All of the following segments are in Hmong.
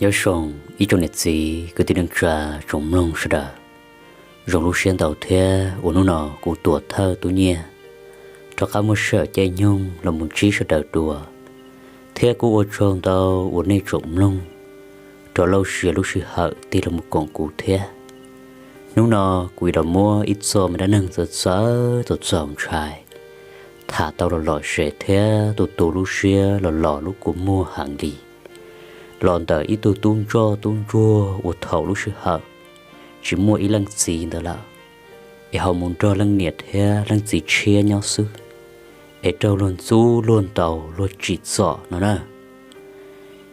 Nyob zoo ib tsoom niam txiv kwv tij neej tsa tsoom mloog sawv daws. Zoo lub siab ntau thiab uas hnub no kuv Tuam Thawj Tub Nyiaj rov qab muaj sij hawm caij nyoog los mus ntsib sawv daws dua, thiab kuj ua tsaug ntau uas nej tsoom mloog rov lauj sia lub sij hawm tig los mus koom kuv thiab. Hnub no kuv yuav los muab ib txoj me dab neeg txawv txawv txaus txaus ntshai, tham tau los lom zem thiab tu tu lub siab los los lub kua muag heev li, los ntawm ib tug tub ntsoj tub ntsuag uas thaum lub sij hawm tsis muaj ib leej txiv ntawd lawm, es ho mus nrog leej niam thiab leej txiv tshiab nyob xwb, es raug luag ntxub luag ntaus luag tsim txom no na.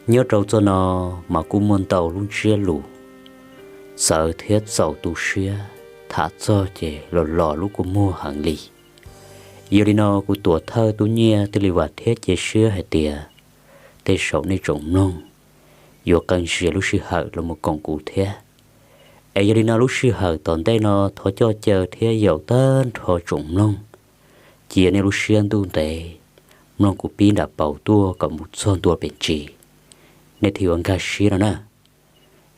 Nyob rau txoj no mas kuj muaj ntau lub ntsiab lus txawv thiab txaus tu siab, tham txog ces los los lub kua muag heev li. Yog li no kuv Tuam Thawj Tub Nyiaj thiaj li vam thiab cia siab hais tias tej zaum nej tsoom mloog yuav qee sia lub sij hawm los mus koom kuv thiab. Es yog li no lub sij hawm tom ntej no thov coj caw thiab yaum tag nrho tsoom mloog, cia nej lub siab ntuj ntev mloog kuv pib nram paus tuaj kom mus txog ntua pem ntsis, nej thiaj yuav nkag siab no na.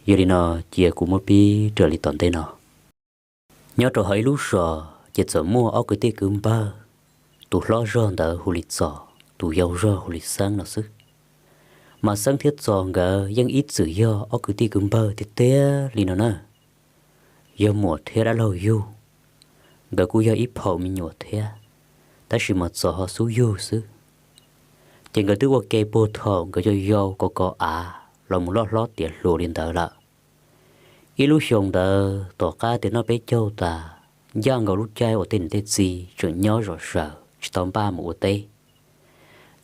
Yog li no cia kuv muab pib raws li tom ntej no. Nyob rau hauv ib lub zos ces txawm muaj ob kwv tij kwv npawg, tus hlob zog ntawd hu li Txos, tus yau zog hu li Xeeb no xwb. Mas Xeeb thiab Txos nkawd yeej ib txwm yog ob kwv tij kwv npawg tiag tiag li no na, yog muam thiab dab laug yug. Nkawd kuj yog ib phaum me nyuam thiab, tab sis mas Txos ho xub yug xwb. Ces nkawd twb ua ke puag thaum nkawd yau yau kov kov av los mus loj hlob tiav hluas li ntawd lawm. Ib lub xyoo ntawd tom qab tias noj peb caug tas, ncaj nkaus lub caij uas tej niam tej txiv tseem nyob zom zaws tsis tau npaj mus ua teb.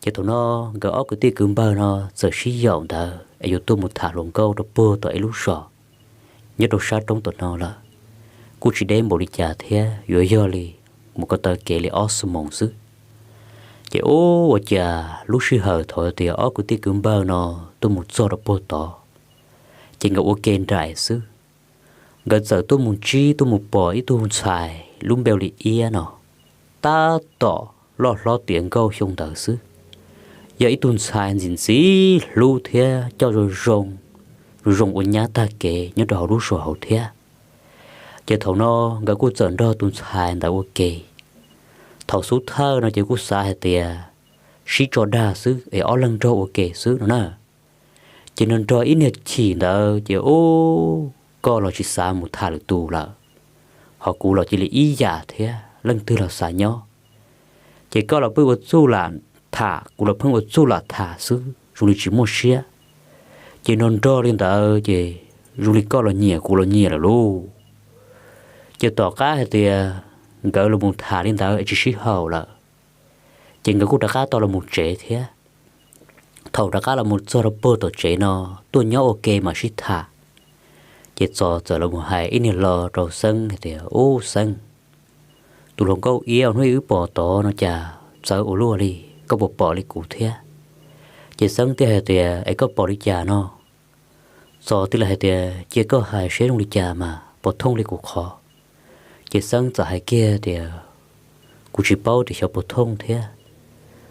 Ces thaum no nkawd ob kwv tij kwv npawg no txawm sib yaum ntawd es yuav tuaj mus tham hluas nkauj rau puag tom ib lub zos nyob rau sab roob tom no lawm, kuj tsis deb npaum li cas thiab, yuav yog li mus ko taw kev li ob xuab moos xwb. Ces ua cas lub sij hawm thaum tias ob kwv tij kwv npawg no tuaj mus txog rau puag tod, ces nkawd ua ke nraim xwb, nkawd txawm tuaj mus ntsib tuaj mus pom ib tug ntxhais lub npe li Iab no, tab tom loj hlob tiav nkauj xyoo ntawd xwb. Yog ib tug ntxhais ntxim ntxim hlub thiab coj zoo zoo, zoo zoo ua nyab tag kev nyob rau hauv lub zos hauv thiab. Ces thaum no nkawd kuj txawm nrog tus ntxhais ntawd ua ke. Thaum xub thawj no ces kuj xav hais tias sib tso dag xwb es ob leeg nrog ua ke xwb no na. Ces nrog nrog ib niag chim ntawd ces ub, koj los tsis xav mus tham lwm tus lawm, ho kuv los cia li ib yam thiab, leej twg los xav nyob. Ces koj los pheej ua txuj lam tham, kuv los pheej ua txuj lam tham xwb, zoo li tsis muaj siab. Ces nrog nrog li ntawd ces zoo li koj los nyiam kuv los nyiam lawm lauj. Ces tom qab hais tias nkawd los mus tham li ntawd es tsis sib haum lawm, ces nkawd kuj rov qab tau los mus tsev thiab. Thaum rov qab los mus txog rau puag tom tsev no, tuaj nyob ua ke mas sib tham. Ces Txos txawm los mus hais ib niag lo rau Xeeb hais tias, Ub Xeeb, tus hluas nkauj Iab hnub ib wb pom tod no cas txawv ua luaj li, koj puas pom li kuv thiab? Ces Xeeb thiaj hais tias, Es koj pom li cas no? Txos thiaj li hais tias, Cia koj hais seb zoo li cas mas puas thooj li kuv qhov. Ces Xeeb txawm hais kiag tias, Kuv tsis paub tias xyov puas thooj thiab,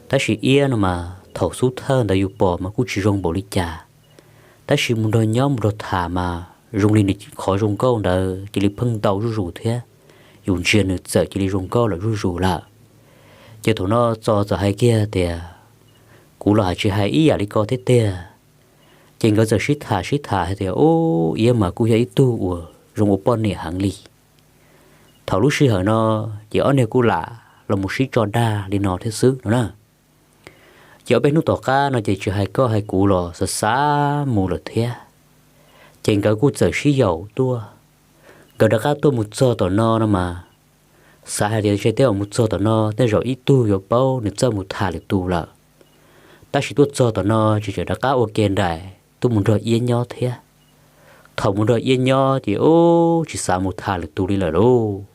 tab sis Iab no mas thaum xub thawj ntawd yus pom mas kuj tsis zoo npaum li cas, tab sis mus nrog nyob mus nrog tham mas zoo li nws qhov zoo nkauj ntawd cia li pheej ntau zuj zus thiab, yus ntsia nws txawm cia li zoo nkauj lawm zuj zus lawm. Ces thaum no Txos txawm hais kiag tias, Kuv los hais tsis hais ib yam li ko thiab tiag. Ces nkawd txawm sib tham sib tham hais tias, Ub, Iab mas kuj yog ib tug uas zoo ua poj niam heev li. Thaum lub sij hawm no ces ob niag kuj lam los mus sib tso dag li no thiab xwb no na. Ces ob peb hnub tom qab no ces tsis hais koj hais kuv los xav xav mus lawm thiab. Ces nkawd kuj txawm sib yaum tuaj. Nkawd rov qab tuaj mus txog tom no no mas, xav hais tias ntshe tej zaum mus txog tom no tej zaum ib tug yuav paub nws txawj mus tham lwm tus lawm. Tab sis tuaj txog tom no ces tseem rov qab ua ke nraim tuaj mus nrog Iab nyob thiab. Thaum mus nrog Iab nyob ces ub, tsis xav mus tham lwm tus li lawm lauj.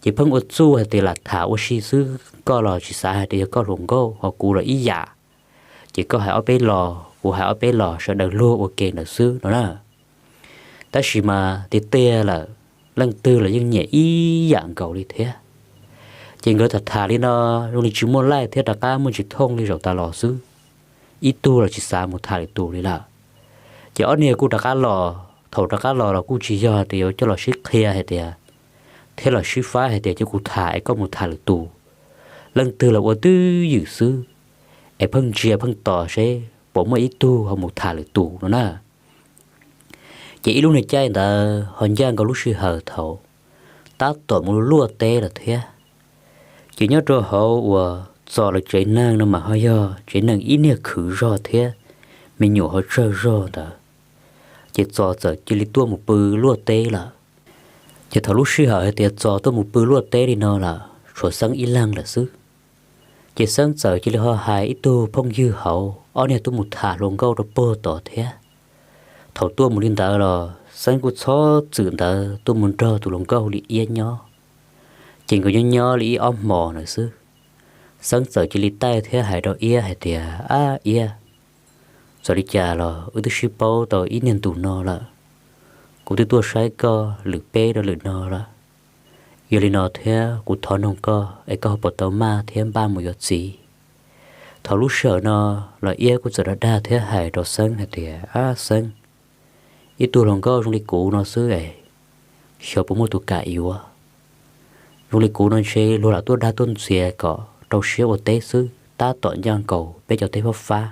Ces pheej ua txuj hais tias lam tham ua si xwb, koj los tsis xav hais tias yog koj hluas nkauj, ho kuv los ib yam. Ces koj hais ob peb los, kuv hais ob peb los, sawv daws luag ua ke ntawd xwb no na. Tab sis mas tiag tiag lawm, leej twg los yeej nyiam ib yam nkaus li thiab. Ces nkawd tham tham li no zoo li tsis muaj laij thiab, rov qab muaj ntsis thooj li zaum tas los xwb, ib tug los tsis xav mus tham lwm tus li lawm. Ces ob niag kuj rov qab los, thaum rov qab los los kuj tsis yog tias yuav coj los sib qhia hais tias, thiab los sib faib hais tias cia kuv tham es koj mus tham lwm tus. Leej twg los ua twj ywm xwb, es pheej ntsia pheej tos seb puas muaj ib tug ho mus tham lwm tus no na. Ces ib lub niag caij ntawd ho ncaj nkaus lub sij hawm thaum tab tom mus luaj teb lawm thiab. Ces nyob rau hauv uas Txos lawv tsev neeg no mas ho yog tsev neeg ib niag khwv zog thiab me nyuam ho tsawg zog ntawd. Ces Txos txawm cia li tuaj mus pw luaj teb lawm. Ces thaum lub sij hawm hais tias Txos tuaj mus pw luaj teb li no lawm, tshuav Xeeb ib leeg lawm xwb. Ces Xeeb txawm cia li ho hais ib tug phooj ywg hauv, ob niag tuaj mus tham hluas nkauj rau puag tod thiab. Thaum tuaj mus li ntawd los Xeeb kuj txhob txwm ntawd tuaj mus nrog tus hluas nkauj li Iab nyob. Ces nkawd nyob nyob li ib ob hmos na xwb, Xeeb txawm cia li taij thiab hais rau Iab hais tias, Ab Iab, txawm li cas los wb twb sib paub tau ib niag ntus no lawm. Kuv twb tuaj saib koj lwm peb rau lwm no lawm. Yog li no thiab kuv thov noog koj es koj ho puas tau maj thiab npaj mus yuav txiv? Thaum lub sij hawm no los Iab kuj txawm dag dag thiab hais rau Xeeb hais tias, Ab Xeeb, ib tug hluas nkauj zoo li kuv no xwb es xyov puas muaj tus kam yuav. Zoo li kuv no ntshe luag lam tuaj dag tuaj ntxias kom rau siab ua teb xwb, tab tom ncaj nkaus peb cov teb fab fab,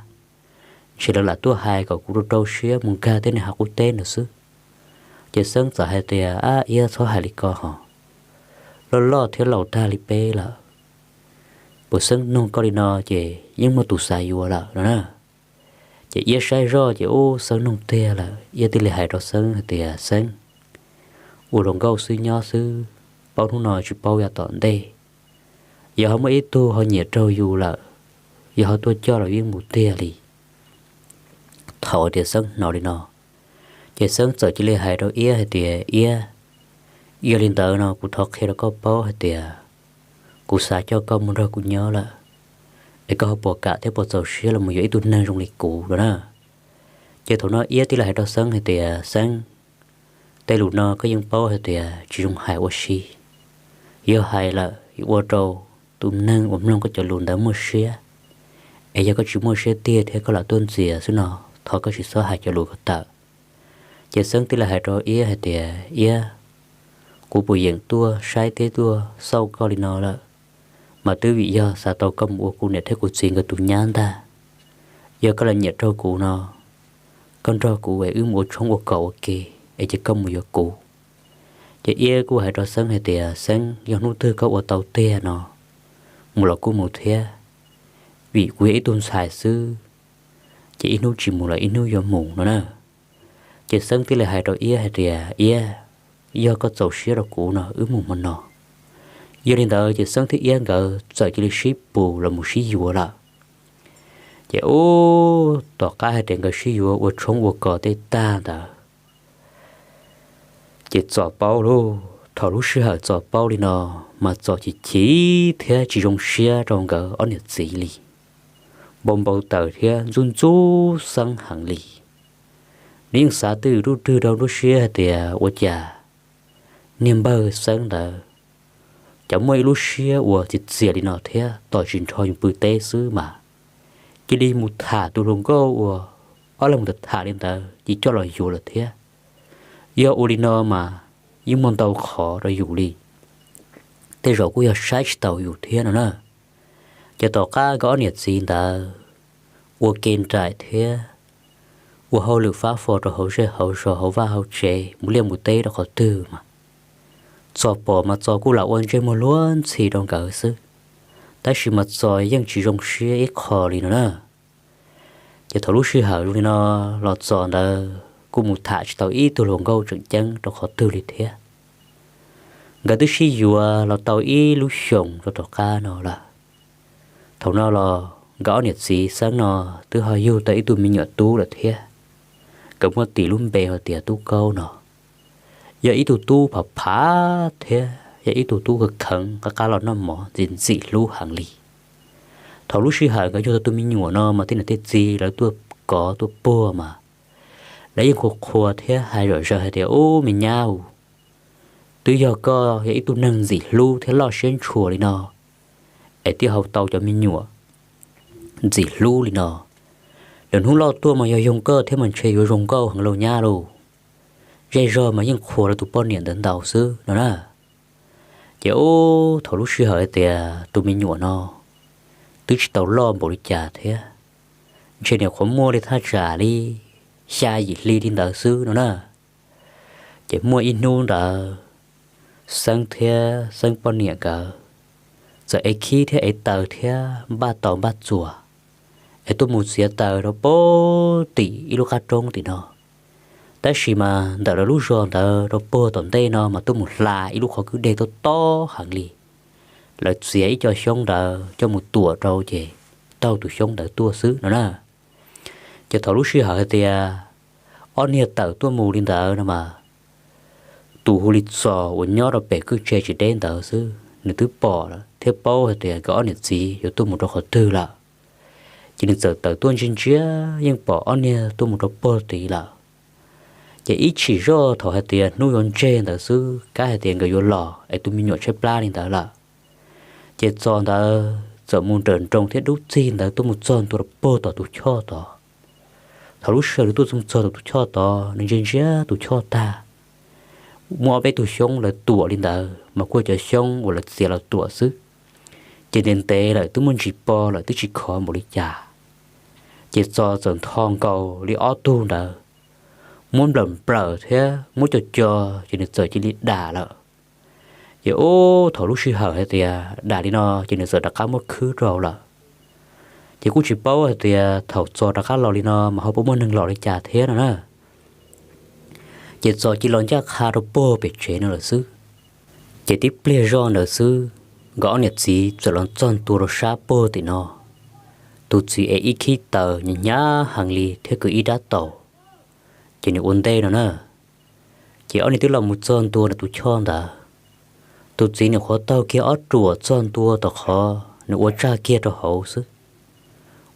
ntshe lawv lam tuaj hais kom kuv rau rau siab mus nkag tej niag hav qub teb ntawd xwb. Ces Xeeb txawm hais tias, Ab Iab, txhob hais li ko hos, loj loj thiab laus tag li peb lawm, puas Xeeb noog koj li no ces yeej muaj tus xav yuav lawm no na. Ces Iab saib zoj ces ub Xeeb noog tiag lawm, Iab thiaj li hais rau Xeeb hais tias, Xeeb, ua hluas nkauj xwb nyob xwb, paub hnub no tsis paub yav tom ntej. Yog ho muaj ib tug ho nyiam raug yus lawm, yog ho tuaj coj los yeej mus tiag li. Thaum tias Xeeb hnov li no, ces Xeeb txawm cia li hais rau Iab hais tias, Iab, yog li ntawd no kuv thov qhia rau koj paub hais tias kuv xav coj koj mus nrog kuv nyob lawm, es koj ho puas kam thiab puas txaus siab los mus yuav ib tug neeg zoo li kuv no na. Ces thaum no Iab thiaj li hais rau Xeeb hais tias, Xeeb, tej lus no koj yeej paub hais tias tsis zoo hais ua si. Yog hais lawm yuav ua rau tus neeg uas mloog koj cov lus ntawd muaj siab, es yog koj tsis muaj siab tiag thiab koj lam tuaj ntxias xwb no, thov koj tsis txhob hais cov lus ko tawm. Ces Xeeb thiaj li hais rau Iab hais tias, Iab, kuv puas yeem tuaj saib thiab tuaj xauj koj li no lawm, mas twb vim yog xav tau koj mus ua kuv niam thiab kuv txiv nkawd tus nyab ntag. Yog koj lam nyiam raug kuv no, koj nrog kuv es wb mus ua tshoob ua kos ua ke, es ces koj mus yuav kuv. Ces Iab kuj hais rau Xeeb hais tias, Xeeb, yog hnub twg koj ua tau tiag no, mus los kuj mus thiab, vim kuv yog ib tug ntxhais xwb, ces ib hnub tsis mus los ib hnub yuav mus no na. Ces Xeeb thiaj li hais rau Iab hais tias, Iab, yog koj txaus siab rau kuv no wb mus hmo no. Yog li ntawd ces Xeeb thiab Iab nkawd txawm cia li sib pus los mus sib yuav lawm. Ces ub, tom qab hais tias nkawd sib yuav ua tshoob ua kos tej tag ntawd, ces Txos paub lauj. Thaum lub sij hawm Txos paub li no, mas Txos chim chim thiab tsis zoo siab rau nkawd ob niam txiv li, npau npau taws thiab ntxub ntxub Xeeb heev li. Nws yeej xav twj ywm ruj rwg rau lub siab hais tias ua cas niag npawg Xeeb ntawd, cas muaj ib lub siab uas txias txias li no thiab tos tsis nrho yus pw teb xwb mas cia li mus tham tus hluas nkauj uas ob leeg mus tham li ntawd ces coj los yuav lawm thiab. Yog ua li no mas yeej muaj ntau qhov rau yus li, tej zaum kuj yog saib tsis taus yus thiab no na. Ces tom qab nkawd ob niam txiv ntawd ua ke nraim thiab ua hauj lwm fab fo rau hauv zej hauv zos hauv vaj hauv tsev mus liaj mus teb rau qhov twg mas Txos pom mas Txos kuj lam ua ntsej muag luag ntxhi rau nkawd xwb, tab sis mas Txos yeej tsis zoo siab ib qho li no na. Ces thaum lub sij hawm zoo li no los Txos ntawd kuj mus tham tsis tau ib tug hluas nkauj tseem ceeb rau qhov twg li thiab. Nkawd twb sib yuav los tau ib lub xyoos rau tom qab no lawm. Thaum no los nkawd ob niam txiv Xeeb no twb ho yug tau ib tug me nyuam tub lawm thiab. Nkawd muab tis lub npe hais tias Tub Kaub no. Yog ib tug tub phav phav thiab yog ib tug tub kheev kheev qab qab los noj mov ntxim ntxim hlub heev li. Thaum lub sij hawm nkawd yug tau tus me nyuam no mas tej niam tej txiv lawv tuaj kov tuaj puag mas lawv yeej qhuas qhuas thiab hais zom zaws hais tias, Ub, me nyab, twb yog koj yog ib tug neeg ntxim hlub thiab loj siab ntshua li no es thiaj ho tau cov me nyuam ntxim hlub li no. Lwm hnub loj tuaj mas yog yog koj thiab mas ntshe yuav zoo nkauj heev lauj nyab lauj. Zej zog mas yeej qhuas rau tus poj niam ntawd ntau xwb no na. Ces ub thaum lub sij hawm tias tus me nyuam no twb tsis tau loj npaum li cas thiab, ntshe nyuam qhuav muaj li thaj tsam li xya yim hli li ntawd xwb no na. Ces muaj ib hnub ntawd Xeeb thiab Xeeb poj niam nkawd txawm ev khib thiab ev taws thiab npaj taus npaj txuas es tuaj mus txiav taws rau puag tim ib lub qab roob tim no. Tab sis mas ntawm lawv lub zos ntawd rau puag tom ntej no mas tuaj mus hla ib lub qhov kwj deg tob tob heev li. Lawv txiav ib co xyoob ntawd coj mus tuam rau ces taug tus xyoob ntawd tuaj xwb no na. Ces thaum lub sij hawm hais tias ob niag tawm tuaj mus li ntawd no mas tus hu li Txos uas nyob rau pem kwj tse tsis deb ntawd xwb nws twb pom lawm thiab paub hais tias nkawd ob niam txiv yuav tuaj mus rau qhov twg lawm. Ces nws txawm tawm tuaj ntsia ntsia yeej pom ob niag tuaj mus rau puag tid lawm. Ces ib chim zoj thaum hais tias hnub yuav ntseg ntawd xwb, kab hais tias nkawd yuav los es tus me nyuam tshaib plab li ntawd lawm, ces Txos ntawd txawm mus nrawm nroos thiab dub txig ntawd tuaj mus txog ntua rau puag tom tus choj tod. Thaum lub sij hawm nws tuaj mus txog tom tus choj tod, nws ntsia ntsia tus choj tag, muaj ob peb tug xyoob lawv tuam li ntawd mas kuj cov xyoob uas lawv txiav los tuam xwb, ces ntev ntev lawm twb muaj ntsis po lawm twb tsis khov npaum li cas. Ces Txos txawm ntho nkaus li ob tug ntawd, muab nplawm nplawm thiab muab co co, ces nws txawm cia li dam lawm. Ces ub thaum lub sij hawm hais tias dam li no ces nws txawm rov qab muab khwb rau lawm. Ces kuj tsis paub hais tias thaum Txos rov qab los li no mas ho puas muaj neeg los li cas thiab no na. Ces Txos cia li los ncaj qha rau puag pem tsev no lawm xwb. Ces tib pliag zoj ntawd xwb, nkawd ob niam txiv txawm los txog ntua rau sab puag tim no. Tus txiv ev ib khib taws hnyav hnyav heev li thiab kwv ib rab taus, ces nws ua ntej no na. Ces ob niag twb los mus txog ntua ntawm tus choj ntawd. Tus txiv nws qhuav taug kiag ob ruam txog ntua tom qhov nws ua tsaj kiag rau hauv xwb.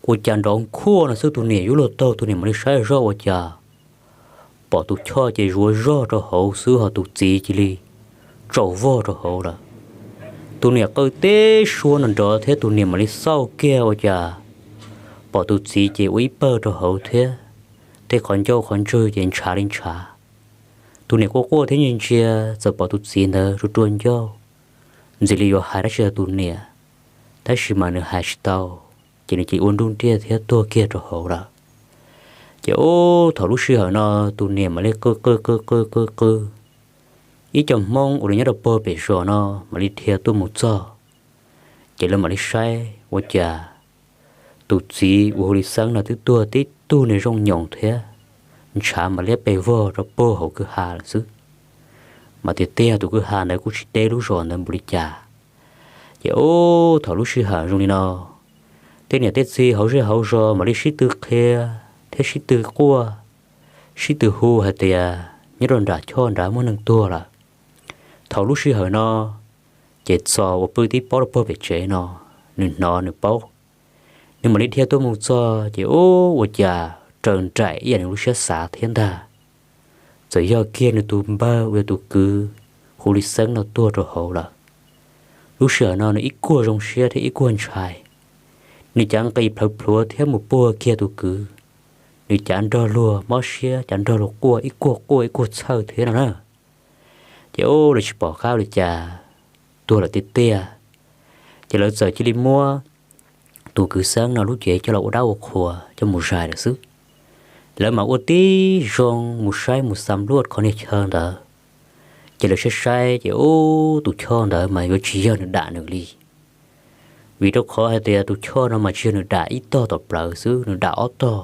Ua cas nrov khuaj no xwb, tus niam yuav luag taug, tus niam mam li saib zoj ua cas pom tus choj ces zuav zog rau hauv xwb, ho tus txiv cia li tsaus vog rau hauv lawm. Tus niam qw teb suab nrov nrov thiab tus niam mam li xauj kiag ua cas pom tus txiv ces ua ib pawg rau hauv thiab, tej qhov ncauj qhov ntswg ces ntshav li ntshav. Tus niam quaj quaj thiab ntsia ntsia txawm pom tus txiv ntawd rua rua ncauj, ntxim li yuav hais dab tsi rau tus niam, tab sis mas nws hais tsis tau, ces nws cia li ua nruj nriaj thiab tuag kiag rau hauv lawm. Ces ub thaum lub sij hawm no tus niam mam li qw qw qw qw qw qw, ib co Hmoob uas nyob rau puag pem zos no mam li dhia tuaj mus txog. Ces lawv mam li saib ua cas tus txiv uas hu li Xeeb no twb tuag tib tug niag zoo nyoos thiab, ntshav mam liab pes vog rau puag hauv kwj ha lawm xwb. Mas tiag tiag tus kwj ha ntawd kuj tsis deb lub zos ntawd npaum li cas. Ces ub thaum lub sij hawm zoo li no, tej niam tej txiv hauv zej hauv zos mam li sib tw qhia thiab sib tw quaj, sib tw hu hais tias nyob rau nram choj nrad muaj neeg tuag lawm. Thaum lub sij hawm no, ces Txos uas pw tib pob rau puag pem tsev no, nws hnov nws paub, nws mam li dhia tuaj mus txog ces ub ua cas raws nraim ib yam nws lub siab xav thiab ntag. Txawm yog kiag nws tus npawg uas yog tus kwv hu li Xeeb no tuag rau hauv lawm. Lub sij hawm no nws ib kuag zoo siab thiab ib kuag ntshai, nws cav nqis plhawv plhuav thiab mus puag kiag tus kwv. Nws cav nrog luag mob siab, cav nrog luag quaj, ib kuag quaj ib kuag txhawj thiab no na. Ces ub lawv tsis pom qab ua li cas, tuag lawm tiag tiag. Ces lawv txawm cia li muab tus kwv Xeeb no lub cev coj los ua dab ua qhua coj mus zais lawm xwb. Lawv mam ua tib zoo mus saib mus xam luaj qhov niag chaw ntawd, ces lawv saib saib ces ub tus choj ntawd mas yuav tsis yog nws dam nws li. Vim rau qhov hais tias tus choj no mas tsis yog nws dam ib tog tom plawv xwb, nws dam ob tog.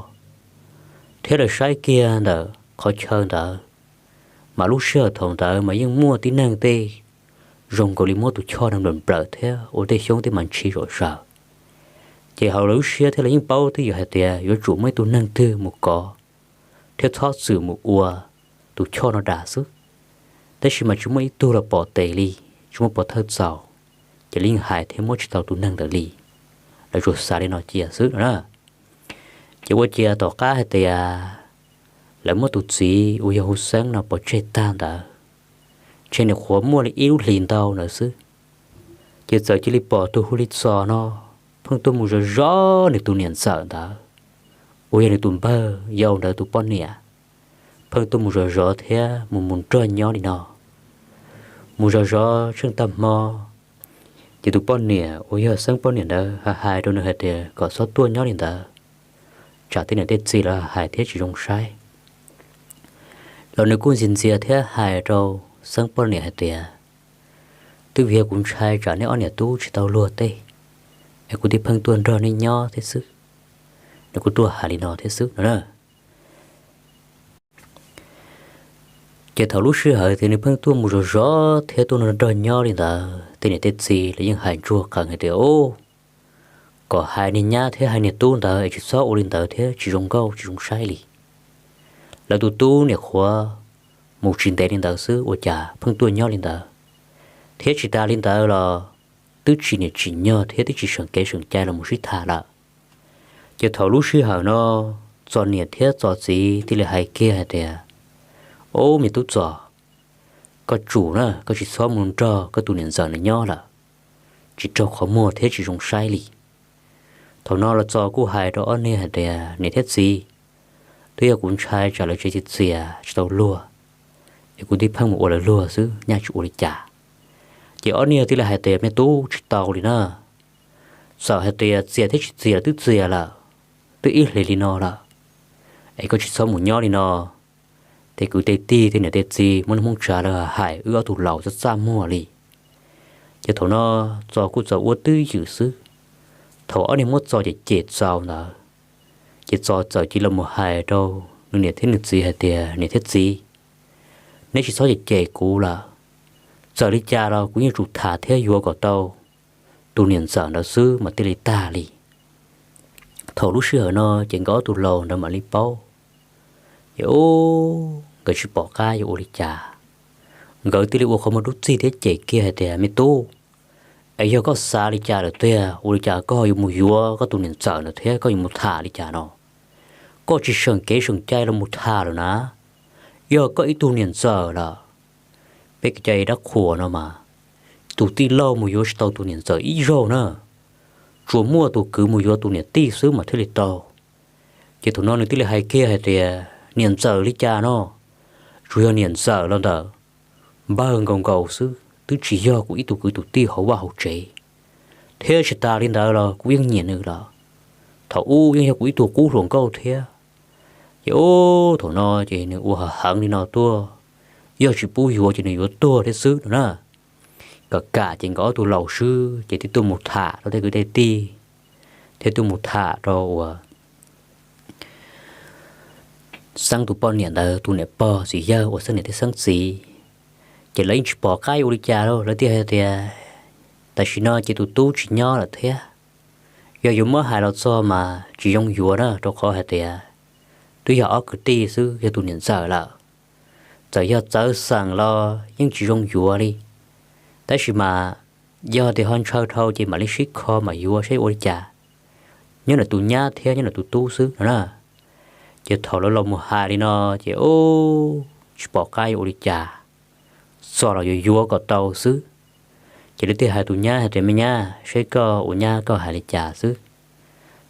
Thiab lawv saib kiag ntawm qhov chaw ntawd, mas lub sij hawm thaum ntawd mas yeej muaj tib neeg tej zoo nkaus li muab tus choj no nplawm nplawm thiab ua tej xyoob tej mas ntshis zom zaws. Ces hauv lawv lub siab thiab lawv yeej paub twb yog hais tias yuav tsum muaj ib tug neeg twg mus kov thiab txhob txwm mus ua tus choj no dam xwb. Tab sis mas tsis muaj ib tug los pom tes li, tsis muaj pov thawj txaus, ces lawv yeej hais thiab muab tsis tau tus neeg ntawd li. Lawv tsuas xav li no cia xwb no na. Ces ua ciav tom qab hais tias lawv muab tus txiv uas yog hu Xeeb no pov tseg tag ntawd, ntshe nws qhuav muaj li ib lub hlis ntau ntawd xwb, ces txawm cia li pom tus hu li Txos no pheej tuaj mus zov zov nws tus niam ntxawm ntawd, uas yog nws tus npawg yau ntawd tus poj niam pheej tuaj mus zov zov thiab mus mus nrog nyob li no. Mus zov zov tsheej tag hmo, ces tus poj niam uas yog Xeeb poj niam ntawd hais rau nws hais tias kom txhob tuaj nyob li ntawd, tsam tej niam tej txiv lawv hais thiab tsis zoo saib. Los nws kuj ntxias ntxias thiab hais rau Xeeb poj niam hais tias, twb vim yog kuv ntshai tsam neb ob niam tub tsis tau luag tej, es kuv thiaj pheej tuaj nrog neb nyob thiab xwb. Nws kuj tuaj hais li no thiab xwb no na. Ces thaum lub sij hawm tias nws pheej tuaj mus zov zov thiab tuaj nrog nyob li ntawd, tej niam tej txiv los yeej hais ntsuag qees hais tias, o, kom hais niag nyab thiab hais niag tub ntawd es tsis txhob ua li ntawd thiab tsis zoo nkauj tsis zoo saib li. Lawv tus tub niam qhuav mus tsis ntev li ntawd xwb ua cas pheej tuaj nyob li ntawd, thiab tsis tas li ntawd los twb tsis niam tsis nyog thiab twb tsis seem kev seem cai los mus sib tham lawm. Ces thaum lub sij hawm no Txos niam thiab Txos txiv thiaj li hais kiag hais tias, o, me tub Txos, koj tsum na, koj tsis txhob mus nrog koj tus niam ntxawm no nyob lawm, tsis raug qhov muag thiab tsis zoo saib li. Thaum no los Txos kuj hais rau ob niag hais tias, niam thiab txiv, twb yog kuv ntshai tsam lawv tsev txias txias tsis tau luag, es kuv thiaj pheej mus ua lawv luag xwb, nyaj tsis ua li cas. Ces ob niag thiaj li hais tias, me tub, tsis tau li na, txawm hais tias txias thiab tsis txias twb txias lawm, twb ib hlis li no lawm, es koj tsis txhob mus nyob li no, tej kwv tej tij tej niam tej txiv muab niag Hmoob Tsav lawv hais wb ob tug laus txaj txaj muag li. Ces thaum no Txos kuj txawm ua twj ywm xwb. Thaum ob niag muab Txos cem cem txaus ntawd, ces Txos txawm cia li los mus hais rau nws niam thiab nws txiv hais tias, niam thiab txiv, neb tsis txhob cem cem kuv lawm, txawm li cas los kuv yeej tsum tham thiab yuav kom tau tus niam ntxawm ntawd xwb mas thiaj li tag li. Thaum lub sij hawm no ces nkawd ob tug laus ntawd mam li paub, ces ub, nkawd tsis pom qab yuav ua li cas, nkawd thiaj li ua qhov muag dub txig thiab cem kiag hais tias, me tub, es yog koj xav li cas lawm tiag, ua li cas koj yuav mus yuav koj tus niam ntxawm ntawd thiab koj yuav mus tham li cas no? Koj tsis seem kev seem cai los mus tham lawm na. Yog koj ib tug niam ntxawm lawm, peb kev cai dab qhuas no mas, tus tij laug mus yuav tsis tau tus niam ntxawm ib zaug na, tsuas muaj tus kwv mus yuav tus niam tij xwb mas thiaj li tau. Ces thaum no nws thiaj li hais kiag hais tias, niam ntxawm li cas no, tsuas yog niam ntxawm los ntawm npawg nkaus nkaus xwb, twb tsis yog kuv ib tug kwv tus tij hauv vaj hauv tsev, thiab tsis tas li ntawd los kuv yeej nyiam nws lawm. Thaum ub yeej yog kuv ib tug qub hluas nkauj thiab. Ces ub, thaum no ces nws ua heev li no tuaj, yog tsis pub yuav ces nws yuav tuag thiab xwb no na. Kom kam ces nkawd ob tug laus swb ces thiaj tuaj mus tham rau tej kwv tej tij, thiab tuaj mus tham rau uas Xeeb tus poj niam ntawd tus niam pog txiv yawg uas Xeeb niam thiab Xeeb txiv. Ces lawv yeej tsis pom qab yuav ua li cas lauj, lawv thiaj hais tias, tam sim no ces tus tub tsis nyob lawm thiab, yog yuav muab hais los txog mas tsis zoo yuav na, rau qhov hais tias twb yog ob kwv tij xwb, yog tus niam ntxawm lawm. Txawm yog txawv xeem los yeej tsis zoo yuav li. Tab sis mas yog tias ho ntshaw dhau ces mam li sib kho mam yuav saib ua li cas, nyob ntawm tus nyab thiab nyob ntawm tus tub xwb no na. Ces thaum lawv los mus hais li no, ces ub, tsis pom qab yuav ua li cas, txog los yuav yuav kom tau xwb. Ces lawv thiaj hais tus nyab hais tias, me nyab, saib koj ua nyab koj hais li cas xwb.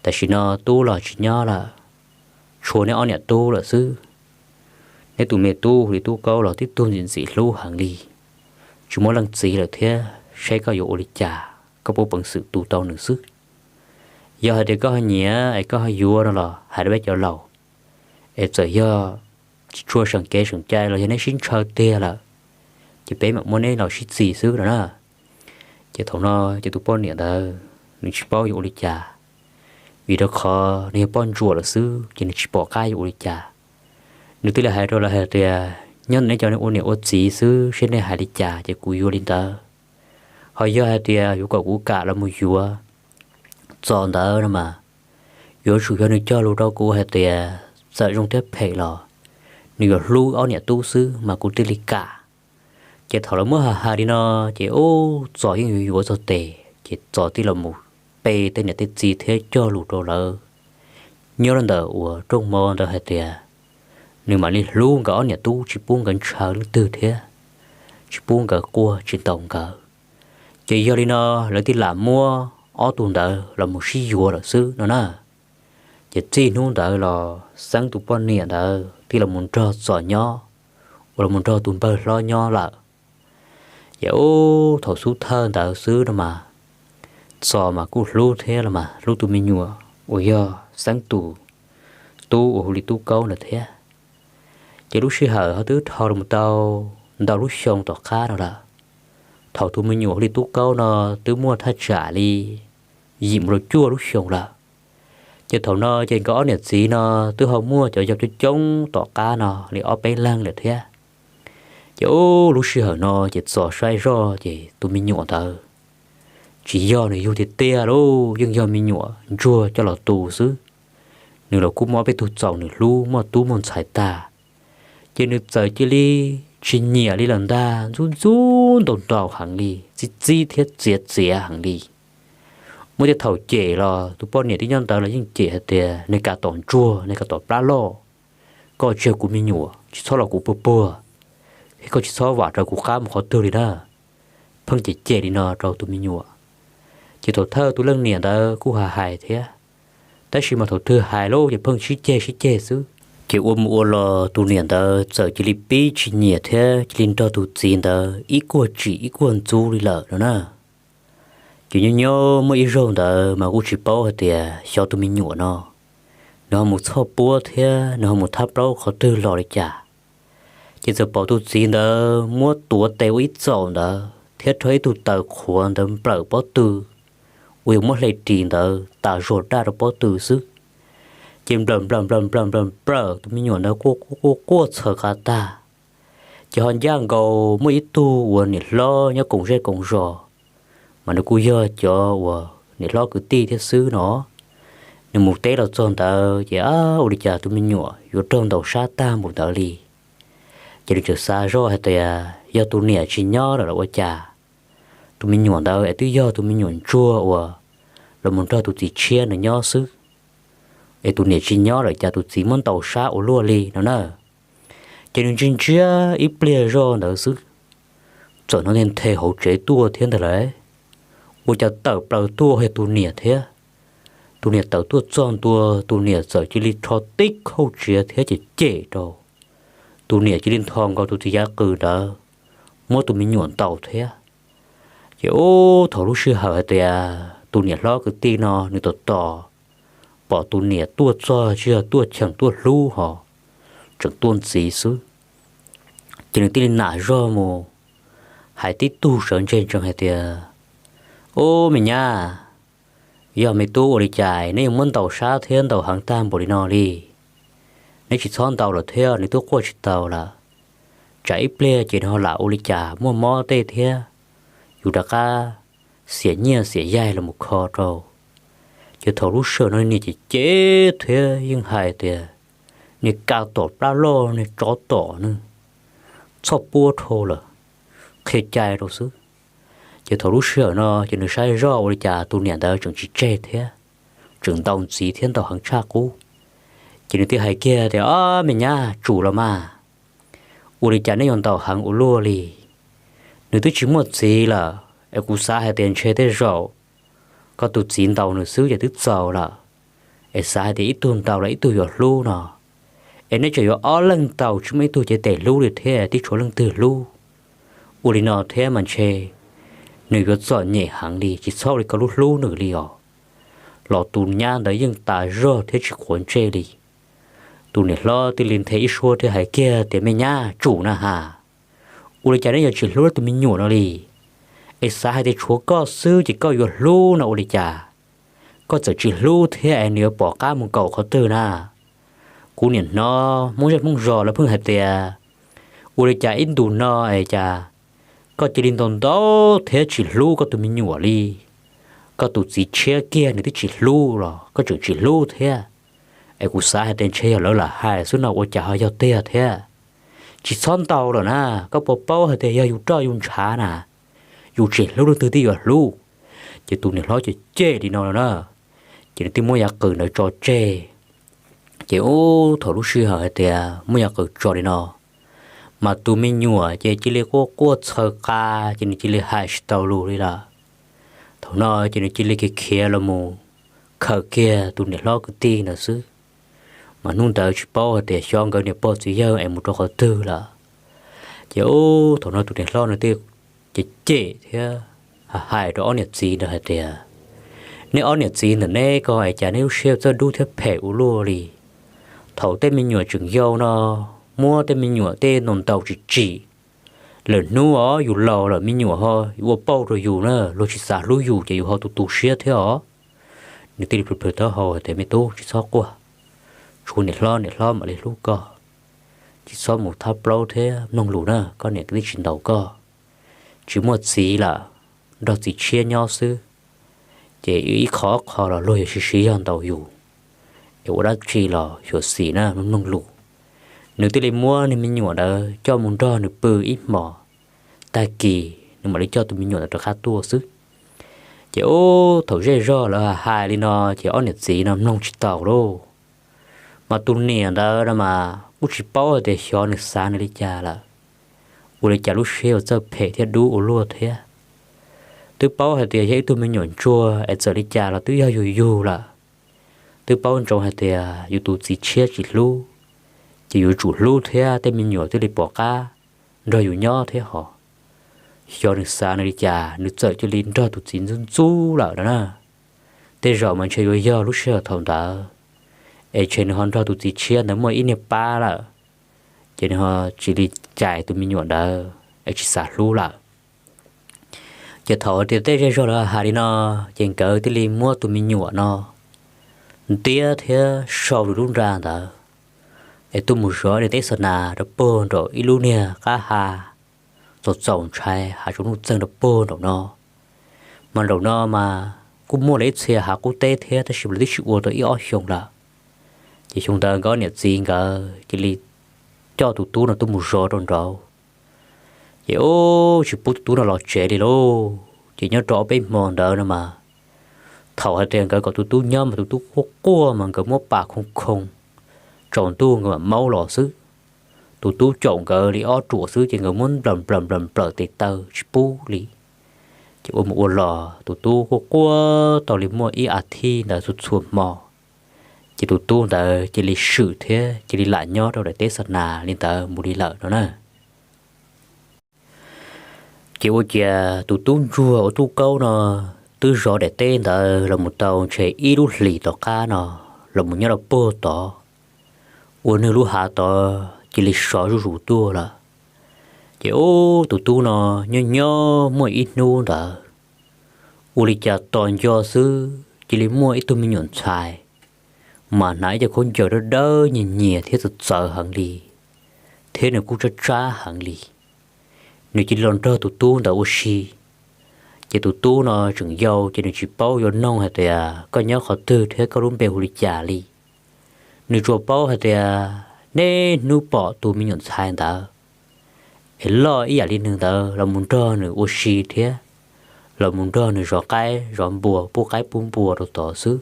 Tam sim no tub los tsis nyob lawm, tshuav neb ob niam tub lawm xwb. Neb tus me tub hu li Tub Kaub los tib tug ntxim ntxim hlub heev li, tsis muaj leej txiv lawm thiab, saib koj yuav ua li cas, koj puas peev xwm tu tau nws xwb. Yog hais tias koj ho nyiam es koj ho yuav no los hais rau peb cov laus, es txawm yog tsis tshua seem kev seem cai los yog neb sib ntshaw tiag lawm, ces peb mam muab neb los sib txig xwb no na. Ces thaum no ces tus poj niam ntawd nws tsis paub yuav ua li cas, vim rau qhov nws yog poj ntsuam lawm xwb ces nws tsis pom qab yuav ua li cas. Nws thiaj li hais rau lawv hais tias, nyob ntawm neb cov ua niam ua txiv xwb, seb nej hais li cas ces kuv yuav li ntawd. Ho yog hais tias yuav kom kuv kam los mus yuav Txos ntawd no mas, yuav tsum yog nws cog lus rau kuv hais tias txawm zoo thiab phem los nws yuav hlub ob niam tub xwb mas kuv thiaj li kam. Ces thaum lawv muab hais hais li no, ces ub, Txos yeej yuav yuav txog tes, ces Txos thiaj los mus pe tej niam tej txiv thiab cog lus rau lawv nyob rau ntawm uas rooj mov ntawd hais tias nws mam li hlub nkawd ob niam tub, tsis pub nkawd ntshaw leej twg thiab, tsis pub nkawd quaj tsis ntaus nkawd. Ces yog li no lawv thiaj lam muab ob tug ntawd los mus sib yuav lawm xwb no na. Ces txij hnub ntawd los Xeeb tus poj niam ntawd thiaj los nrog Txos nyob, uas los nrog tus npawg hlob nyob lawm. Ces ub thaum xub thawj ntawd xwb no mas, Txos mas kuj hlub thiab los mas hlub tus me nyuam uas yog Xeeb tus tub uas hu li Tub Kaub ntawd thiab. Ces lub sij hawm ho twb dhau los tau ntau lub xyoo tom qab no lawm. Thaum tus me nyuam hu li Tub Kaub no twb muaj thaj tsam li yim mus rau cuaj lub xyoo lawm. Ces thaum no ces nkawd ob niam txiv no twb ho muaj cov yau coob coob tom qab no li ob peb leeg lawm thiab. Ces ub lub sij hawm no ces Txos saib zoj ces tus me nyuam ntawd tsis yog nws yug tiag tiag lauj, yeej yog me nyuam ntsuag coj los tu xwb. Nws los kuj muaj ob peb tug txaus nws hlub, muaj tub muaj ntxhais tag, ces nws txawm cia li tsis nyiam li lawm ntag, ntxub ntxub ntau ntau heev li, txib txib thiab txiav txiav heev li. Muaj tej thaum cem los tus poj niam twb nyob ntawd los yeej cem hais tias, Niag kav tom ntsuag, niag kav tom plab loj, koj tsis yog kuv me nyuam, tsis txhob los kuv puag puag, thiab koj tsis txhob vam rau kuv qab mus qhov twg li na. Pheej cem cem li no rau tus me nyuam. Ces thaum thawj tus leej niam ntawd kuj hais hais thiab, tab sis mas thaum twg hais lawm ces pheej sib ceg sib ceg xwb. Ces ua mus ua los tus niam ntawd txawm cia li pib tsis nyiam thiab cia li nrog tus txiv ntawd ib kuag tsim ib kuag ntxub li lawm no na. Ces nyob nyob muaj ib zaug ntawd mas kuj tsis paub hais tias xyov tus me nyuam no, nws ho mus txhoj puab thiab nws ho mus thab plaub qhov twg los li cas. Ces txawm pom tus txiv ntawd muab tuav tes ua ib txaum ntawd thiab rho ib tug taws qhuav ntawd nplawm pob tw, uas yuav muab hle ris ntawd tas zog daj rau pob tw xwb. Ces nplawm nplawm nplawm nplawm nplawm nplawm tus me nyuam ntawd quaj quaj quaj txhaws qa tag. Ces ho ncaj nkaus muaj ib tug uas niam hlob nyob koom zej koom zos, mas nws kuj yog cov uas niam hlob kwv tij thiab xwb no, nws mus teb los txog ntawd ces ua li cas tus me nyuam yuav raug ntaus sab tag npaum ntawd li. Ces nws txawm xav zoj hais tias yog tus niam tsis nyob lawm los ua cas, tus me nyuam ntawd es twb yog tus me nyuam ntsuag uas los mus nrog tus txiv tshiab ntawd nyob xwb, es tus niam tsis nyob lawm cas tus txiv muab ntaus sab ua luaj li no na. Ces nws ntsia ntsia ib pliag zoj ntawd xwb, txawm hnov nthe nthe hauv tsev tuaj thiab ntag lauj. Ua cas tawm plaws tuaj yog tus niam thiab. Tus niam tawm tuaj txog ntua tus niam txawm cia li rho tib khauj tsiav thiab cem cem rau. Tus niam cia li nthos nkaus tus txiv yav qws ntawd, muab tus me nyuam ntaus thiab. Ces ub thaum lub sij hawm hais tias tus niam hlob kwv tij no nws tos tos pom tus niam tuaj txog tsis yog tuaj cheem tuaj hlub ho tseem tuaj ntxiv xwb. Ces nws thiaj li nam zog mus hais tib tug sawv ntseg ntsees hais tias, Ub me nyab, yog me tub ua li cas neb yuav muab ntaus sab thiab ntaus heev tag npaum li no li? Neb tsis txhob ntaus lawm thiab, nws twb quaj tsis tau lawm. Tsam ib pliag ces nws ho lam ua li cas muaj mob tej thiab, yus rov qab xiam nyiaj xiam yaig los mus kho rau. Ces thaum lub sij hawm no niam cem cem thiab yeej hais tias, Niag kav tom plab loj, niag tsov tom ne, txhob puab dhau lawm, qhia cai rau xwb. Ces thaum lub sij hawm no ces nws saib zoj ua li cas tus niam ntawd tseem tsis tseg thiab, tseem ntaus ntxiv thiab ntaus heev tshaj qub. Ces nws thiaj hais kiag tias, Ob me nyab, tsum los mas, ua li cas neb yuav ntaus heev ua luaj li? Nws twb tsis muaj txiv lawm es kuv xav hais tias ntshe tej zaum koj tus txiv ntaus nws xwb ces twb txaus lawm. Es xav hais tias ib tug ntaus los ib tug yuav hlub no, es neb tseem yuav ob leeg ntaus tsis muaj ib tug cev tes hlub li thiab, tib tshuav leej twg hlub. Ua li no thiab mas ntshe nws yuav txom nyem heev li, tsis txhob ua li ko hlub hlub nws li os. Los tus nyab ntawd yeej tas zog thiab tsis quav ntsej li. Tus niam hlob thiaj li nthe ib suab thiab hais kiag tias, Me nyab, tsum na has, ua li cas neb yuav tsis hlub tus me nyuam no li? Es xav hais tias tshuav koj xwb ces koj yuav hlub no ua li cas? Koj txawm tsis hlub thiab es nws yuav pom qab mus nkaum qhov twg na? Kuv niam hnov Hmoob zej Hmoob zos lawv pheej hais tias, ua li cas ib ntus no es cas koj cia li ntaus ntaus thiab tsis hlub koj tus me nyuam li? Koj tus txiv tshiab kiag nws twb tsis hlub los koj tseem tsis hlub thiab. Es kuv xav hais tias ntshe yog lawv lam hais xwb no ua cas ho yog tiag thiab. Tsis txhob ntaus lawm na, koj puas paub hais tias yog yus roj yus ntshav na, yus tsis hlub leej twg twb yuav hlub. Ces tus niam hlob ces cem li no no na, ces nws thiaj muab yav qws ntawd tso tseg. Ces ub thaum lub sij hawm hais tias muab yav qws tso li no, mas tus me nyuam ces cia li quaj quaj txhaws qa, ces nws cia li hais tsis tau lus li lawm. Thaum no ces nws cia li khiav khiav los mus khaws kiag tus niam hlob kwv tij ntawd xwb. Mas hnub ntawd tsis paub hais tias xyov nkawd niam pog txiv yawg es mus rau qhov twg lawm. Ces ub, thaum no tus niam hlob no thiaj cem cem thiab hais rau ob niam txiv ntawd hais tias, nej ob niam txiv ntawm neb ko es cas neb lub siab txawj dub thiab phem ua luaj li. Thaum tej me nyuam tseem yau no muab tej me nyuam tej ntaus ntaus tsis tsim, lwm hnub os yus laus lawm me nyuam ho ua pauj rau yus na, luag tsis xav hlub yus ces yus ho tu tu siab thiab os. Nws thiaj li plhws plhws taub hau hais tias, me tub, tsis txhob quaj, tshuav niam hlob, niam hlob mam li hlub koj. Tsis txhob mus thab plaub thiab mloog lus na, koj niam twb tsis ntaus koj. Tsis muaj txiv lawm, nrog txiv tshiab nyob xwb. Ces ib qho ob qho los luag yuav siv siv zog ntaus yus, es ua dab tsi los xyuam xim na, mloog lus. Nws thiaj li muab niag me nyuam ntawd coj mus nrog nws pw ib hmos, tag kis nws mam li coj tus me nyuam ntawd rov qab tuaj xwb. Ces ub, thaum zej zog lawv hais li no ces ob niam txiv no mloog tsis taus lauj. Mas tus niam ntawd no mas kuj tsis paub hais tias xyov nws xav nws li cas lawm, ua li cas lub siab yuav txawj phem thiab dub ua luaj thiab. Twb paub hais tias yog ib tug me nyuam ntsuag es txawm li cas los twb yog yus yug lawm. Twb paub ntsoov hais tias yus tus txiv tshiab tsis hlub, ces yuav tsum hlub thiab tej me nyuam thiaj li pom qab nrog yus nyob thiab hos. Xyov nws xav nws li cas, nws txawm cia li nrog tus txiv ntxub ntxub lawm no na. Tej zaum mas ntshe yuav yog lub sij hawm thaum ntawd, es ntshe nws ho nrog tus txiv tshiab ntawd muaj ib niag pab lawm, ces nws ho tsis li cais tus me nyuam ntawd es tsis xav hlub lawm. Ces thaum tias tej zej zog lawv hais li no, ces nkawd thiaj li muab tus me nyuam no ntiab thiab sau nws lub nra ntawd, es tuaj mus zov niag teb xa nas rau puag nraum ib lub niag qab ha txaus txaus ntshai hav zoov nuj txeeg rau puag nraum no. Mas nraum no mas kuj muaj lawv ib txhia hav qub teb thiab, tab sis mas lawv twb tsis ua tau ib ob xyoo lawm. Ces xyoo ntawd nkawd niam txiv nkawd cia li coj tus tub no tuaj mus zov rau nraud. Ces ub, tsis pub tus tub no los tsev li lauj. Ces nyob rau ob peb hmo ntawd no mas, thaum hais tias nkawd kom tus tub nyob mas tus tub quaj quaj mas nkawd muab pas khoo khoo, tsaus ntuj nkawd mam maub los xwb. Tus tub caum nkawd li ob ruam xwb ces nkawd muab nplawm nplawm nplawm nplawm tes taw tsis pub li. Ces ua mus ua los tus tub quaj quaj tau li muaj ib as thiv ntawd txhua txhua hmo, ces tus tub ntawd cia li swm thiab cia li lam nyob rau daim teb xa nas li ntawd mus li lawm no na. Ces ua ciav tus tub ntsuag uas Tub Kaub no twb zov daim teb ntawd los mus tau ntshe ib lub hlis tom qab no, los mus nyob rau puag tod, ua nws lub hav tod cia li sov zuj zus tuaj lawm. Ces ub, tus tub no nyob nyob muaj ib hnub ntawd, ua li cas tos nco xwb cia li muaj ib tug me nyuam ntxhais mas hnav ib co khaub ncaws dawb dawb nyias nyias thiab txawv txawv heev li, thiab nws kuj tsab tsab heev li. Nws cia li los nrog tus tub ntawd ua si. Ces tus tub no tseem yau ces nws tsis paub yuav noog hais tias koj nyob qhov twg thiab koj lub npe hu li cas li. Nws tsuas paub hais tias niaj hnub pom tus me nyuam ntxhais ntawd es loj ib yam li nws ntawd los mus nrog nws ua si thiab los mus nrog nws zov qaib zov npua, pub qaib pub npua rau tod xwb.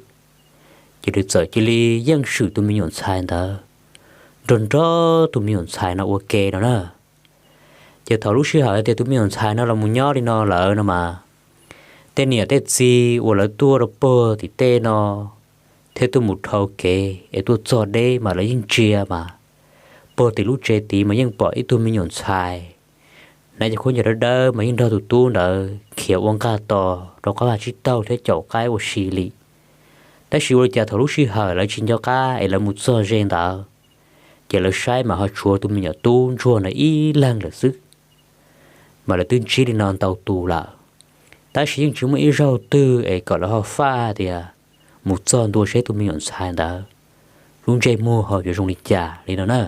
Ces nws txawm cia li yeej swm tus me nyuam ntxhais ntawd nrog nrog tus me nyuam ntxhais no ua ke no na. Ces thaum lub sij hawm tias tus me nyuam ntxhais no los mus nyob li no lawm no mas, tej niam tej txiv uas lawv tuaj rau puag tim tej no thiab tuaj mus dhau kev es tuaj txog deb mas lawv yeej ntsia mas puag tim lub tsev tid mas yeej pom ib tug me nyuam ntxhais hnav cov khaub ncaws dawb dawb mas yeej nrog tus tub ntawd khiav ua nqaj tos rau qab vaj tsib taug thiab caum qaib ua si li. Tab sis ua li cas thaum lub sij hawm lawv tsis nco qab es lawv mus txog ze ntawd, ces lawv saib mas ho tshuav tus me nyuam tub ntsuag ntawd ib leeg lawm xwb. Mas lawv twb ntsib li no ntau tus lawm, tab sis yeej tsis muaj ib zaug twg es kom lawv ho faj tias mus txog ntua seb tus me nyuam ntxhais ntawd lub ntsej muag ho yuav zoo li cas li no na.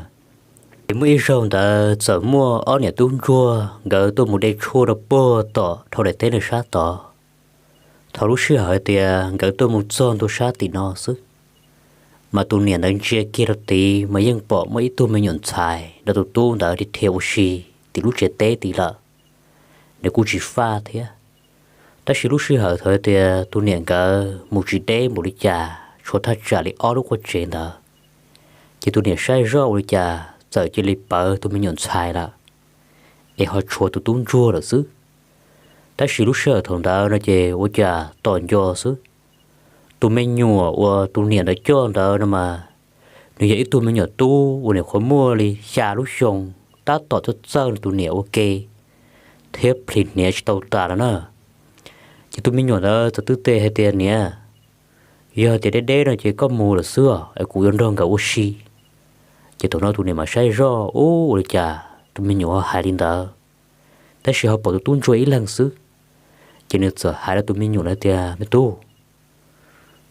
Ces muaj ib zaug ntawd txawm muaj ob niam tub ntsuag nkawd tuaj mus de tshuaj rau puag tom dhau daim teb nws sab tod. Thaum lub sij hawm hais tias nkawd tuaj mus txog ntua sab tim no xwb, mas tus niam ntawd ntsia kiag rau tid mas yeej pom muaj ib tug me nyuam ntxhais nrog tus tub ntawd dhia ua si tim lub tsev teb tid lawm. Nws kuj tsis faj thiab. Tab sis lub sij hawm thaum tias tus niam nkawd mus tsis deb npaum li cas, tshuav thaj tsam li ob lub quaj tsev ntawd, ces tus niam saib zoj ua li cas txawm cia li pawv tus me nyuam ntxhais lawm, es ho tshuav tus tub ntsuag lawm xwb. Tab sis lub sij hawm thaum ntawd no ces ua cas tos nco xwb, Tus me nyuam uas tus niam ntawd coj ntawd no mas, nws yog ib tug me nyuam tub uas nyuam qhuav muaj li xya lub xyoo, tab tom txawj txawj tus niam ua ke thiab plhis hniav tsis tau tas los na. Ces tus me nyuam ntawd txawm twb teb hais tias, Niam, yog tias deb deb no ces koj mus lawm xwb es kuv yuav nrog nkawd ua si. Ces thaum no tus niam mas saib zoj ua li cas tus me nyuam ho hais li ntawd, tab sis ho pom tus tub ntsuag ib leeg xwb. Ces nws txawm hais rau tus me nyuam hais tias, Me tub,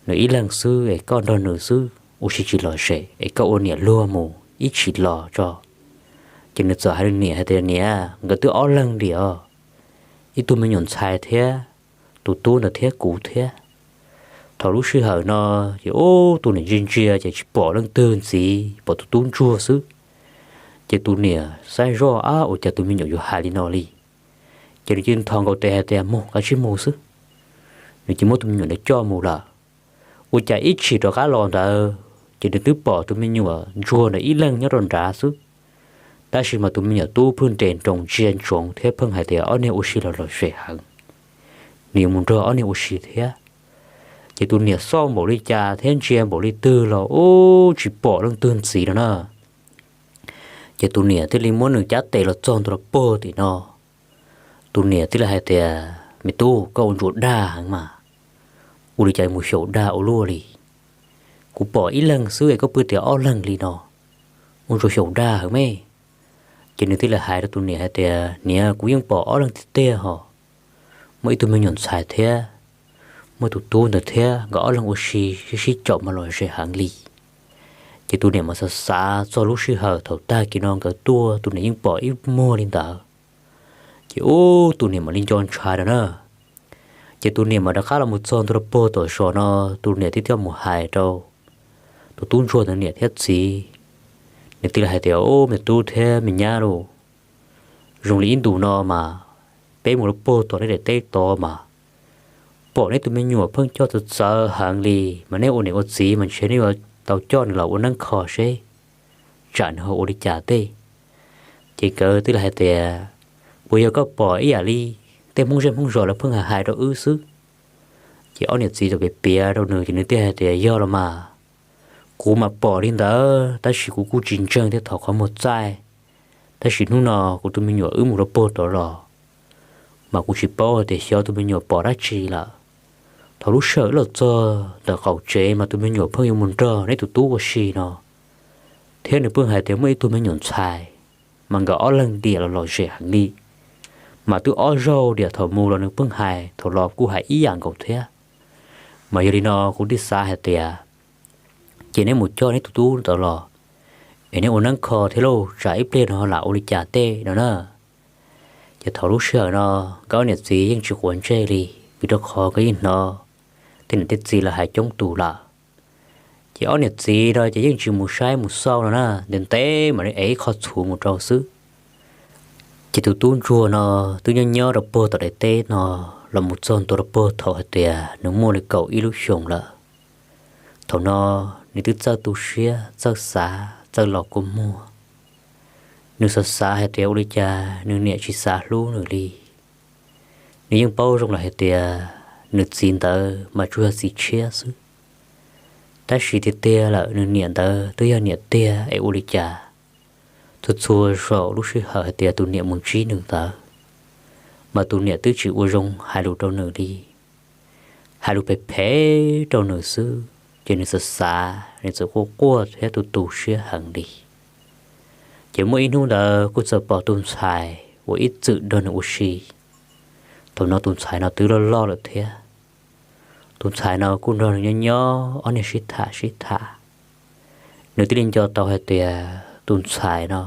nws ib leeg xwb es koj nrog nws xwb ua si tsis lom zem es koj ua niam luag mus ib tsis los tso. Ces nws txawm hais rau niam hais tias, Niam, nkawd twb ob leeg li os, ib tug me nyuam ntxhais thiab, tus tub ntawd thiab kuv thiab. Thaum lub sij hawm no ces ub tus niam ntsia ntsia ces tsis pom leej twg ntxiv, pom tus tub ntsuag xwb. Ces tus niam saib zoj, Ab, ua cas tus me nyuam yuav hais li no li? Ces nws cia li nthos nkaus tes hais tias, Mus, kav tsij mus xwb. Nws cia li muab tus me nyuam ntawd coj mus lawm. Ua cas ib chim rov qab los ntawd ces nws twb pom tus me nyuam ntsuag ntawd ib leeg nyob rau nrad xwb. Tab sis mas tus me nyuam tub pheej nres nroos ntsia ntsoov thiab pheej hais tias ob niag ua si los lom zem heev, nws yuav mus nrog ob niag ua si thiab. Ces tus niam xauj npaum li cas thiab ntsia npaum li twg los ub tsis pom leej twg ntxiv no na. Ces tus niam thiaj li muab nws cab tes los txog ntua rau puag tim no. Tus niam thiaj li hais tias, Me tub, koj ua ntsuas dag heev mas, ua li cas mus xyaum dag ua luaj li? Kuv pom ib leeg xwb es koj pheej tias ob leeg li no, ua ntsuas xyaum dag heev me. Ces nws thiaj li hais rau tus niam hais tias, Niam, kuv yeej pom ob leeg tiag tiag hos, muaj ib tug me nyuam ntxhais thiab, muaj tus tub ntawd thiab, nkawd ob leeg ua si sib sib caum mas lom zem heev li. Ces tus niam mas xav xav txog lub sij hawm thaum tag kis no nkawd tuaj tus niam yeej pom ib muag li ntawd. Ces ub tus niam mam li nco ntshai rau na. Ces tus niam mas rov qab los mus txog ntua rau puag tom zos no, tus niam thiaj coj mus hais rau tus tub ntsuag ntawd niam thiab txiv. Nws thiaj li hais tias, Ub, me tub thiab me nyab lauj, zoo li ib ntus no mas peb mus rau puag tom nej daim teb tod mas pom neb tus me nyuam pheej coj txawv txawv heev li, mas neb ua niam ua txiv mas ntshe neb yuav tau coj nws los ua neeb kho seb tsam nws ho ua li cas tej. Ces nkawd thiaj li hais tias, Puas yog koj pom ib yam li tej Hmoob zej Hmoob zos lawv pheej hais hais rau wb xwb? Ces ob niam txiv txawm piav piav rau nws ces nws thiaj hais tias, Yog los mas, kuv mas pom li ntawd tab sis kuv kuj tsis ntseeg thiab thov qhov muag txaij. Tab sis hnub no kuv tus me nyuam wb mus rau puag tod los, mas kuv tsis paub hais tias xyov tus me nyuam pom dab tsi lawm. Thaum lub sij hawm wb los txog ntawm qaum tsev mas tus me nyuam pheej yuav mus nrog neb tus tub ua si no, thiab nws pheej hais tias muaj ib tug me nyuam ntxhais, mas nkawd ob leeg diam los lom zem heev li, mas twb ob zaug diam thaum mus los nws pheej hais, thaum los kuj hais ib yam nkaus thiab. Mas yog li no kuv thiaj xav hais tias, ces neb mus coj neb tus tub ntawd los es neb ua neeb kho thiab lauj, tsam ib pliag no lam ua li cas tej no na. Ces thaum lub sij hawm no nkawd ob niam txiv yeej tsis quav ntsej li, vim rau qhov nkawd yeej hnov tej niam tej txiv lawv hais coob tus lawm. Ces ob niam txiv no ces yeej tsis mus saib mus xauj no na, ntev ntev mam li ev ib qho txhuv mus rau xwb. Ces tus tub ntsuag no twb nyob nyob rau puag tom daim teb no los mus txog ntua rau puag thaum hais tias nws muaj li kaum ib lub xyoos lawm. Thaum no nws twb txawj tu siab, txawj xav, txawj los kua muag. Nws xav xav hais tias ua li cas nws niam tsis xav hlub nws li. Nws yeej paub zoo lawm hais tias nws txiv ntawd mas tsuas yog txiv tshiab xwb, tab sis tiag tiag lawm nws niam ntawd twb yog niam tiag es ua li cas txhua txhua zaus lub sij hawm hais tias tus niam mus ntsib nws ntawd, mas tus niam twb tsis ua zoo hais lus rau nws li, hais lus phem phem rau nws xwb. Ces nws xav xav nws txawm quaj quaj thiab tu tu siab heev li. Ces muaj ib hnub ntawd kuj txawm pom tus ntxhais uas ib txwm nrog nws ua si, thaum no tus ntxhais no twb loj loj lawm thiab. Tus ntxhais no kuj nrog nws nyob nyob ob niag sib tham sib tham. Nws thiaj li nco tau hais tias tus ntxhais no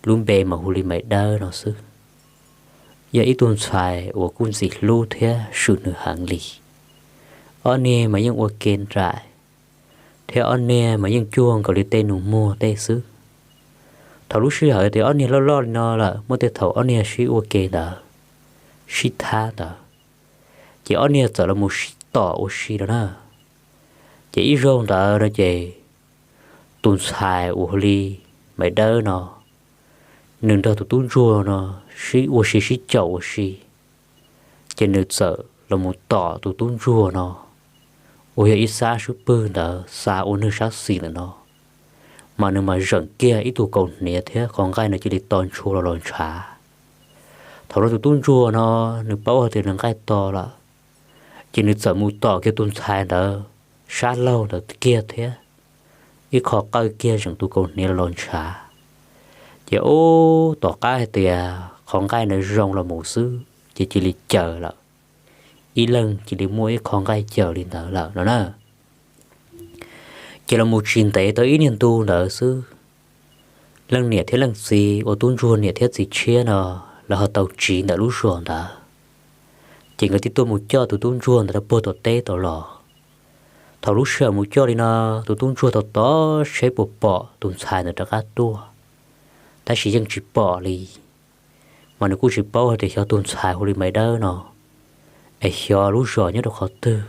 lub npe mas hu li Maiv Dawb no xwb, yog ib tug ntxhais uas kuj ntxim hlub thiab swm nws heev li. Ob niag mas yeej ua ke nraim, thiab ob niag mas yeej cuag nkaus li tej nus muag tej xwb. Thaum lub sij hawm tias ob niag loj loj li no lawm muaj tej thaum ob niag sib ua ke ntawd, sib thab ntawd, ces ob niag txawm los mus sib tom ua si no na. Ces ib zaug ntawd no ces tus ntxhais uas hu li Maiv Dawb no, nws nrog tus tub ntsuag no sib ua si sib caum ua si, ces nws txawm los mus tom tus tub ntsuag no, uas yog ib sab swb pwg ntawd xa ua nws sab xis ntawm no, mas nws mas zeem kiag ib tug kaus hniav thiab qhov nqaij no cia li to ntshua los los ntshav. Thaum no tus tub ntsuag no nws paub hais tias nws nqaij to lawm, ces nws txawm mus tom kiag tus ntxhais ntawd sab laug ntawd kiag thiab, ib qho qawj kiag zeem tus kaus hniav los los ntshav. Ces ub, tom qab hais tias qhov nqaij ntawd zoo los mus xwb ces cia li caws lawm, ib leeg cia li muaj ib qho nqaij caws li ntawd lawm no na. Ces los mus tsis ntev tau ib niag ntu ntawd xwb, leej niam thiab leej txiv uas tub ntsuag niam thiab txiv tshiab no, lawv ho tau tsiv ntawm lub zos ntawd. Ces nkawd thiaj tuaj mus coj tus tub ntsuag ntawd rau puag tom teb tau los. Thaum lub sij hawm mus coj li no, tus tub ntsuag tau tos seb puas pom tus ntxhais ntawd rov qab tuaj, tab sis yeej tsis pom li. Mas nws kuj tsis paub hais tias xyov tus ntxhais hu li Maiv Dawb no es xyov lub zos nyob rau qhov twg,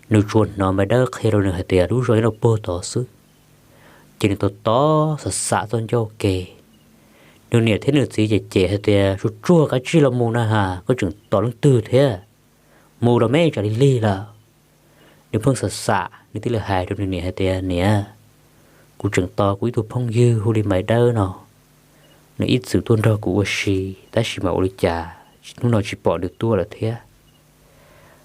nws tsuas hnov Maiv Dawb qhia rau nws hais tias lub zos nyob rau puag tod xwb. Ces nws tos tos xav xam txoj ncauj ke, nws niam thiab nws txiv cem cem hais tias, Tsuag tsuag kav tsij los mus na has, koj tseem tos leej twg thiab? Mus los me tsam lig lig lawm. Nws pheej xav xam, nws thiaj li hais rau nws niam hais tias, Niam, kuv tseem tos kuv ib tug phooj ywg hu li Maiv Dawb no, nws ib txwm tuaj nrog kuv ua si, tab sis mas ua li cas hnub no tsis pom nws tuaj lawm thiab.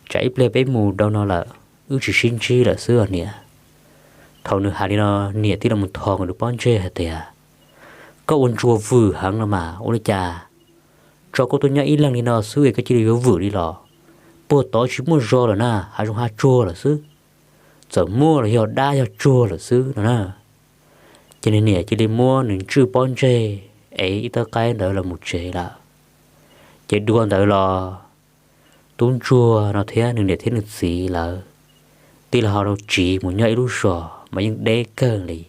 Tsam ib pliag peb mus rau no lawm, wb tsis sib ntsib lawm xwb os niam. Thaum nws hais li no, niam thiaj li mus thov nws pob ntseg hais tias, Koj ua ntsuag vwm heev no mas ua li cas tso koj tuaj nyob ib leeg li no xwb es koj cia li yuav vwm li los? Puag tod tsis muaj zos lawm na, hav zoov hav tsuag lawm xwb, txawm muaj los yog dab yog tsuag lawm xwb no na. Ces nws niam cia li muab nws ntswj pob ntseg ev ib tawb qaib ntawd los mus tsev lawm. Ces dua ntawd los tub ntsuag no thiab nws niam thiab nws txiv lawv thiaj li ho rau tsiv mus nyob ib lub zos mas yeej deb kawg li,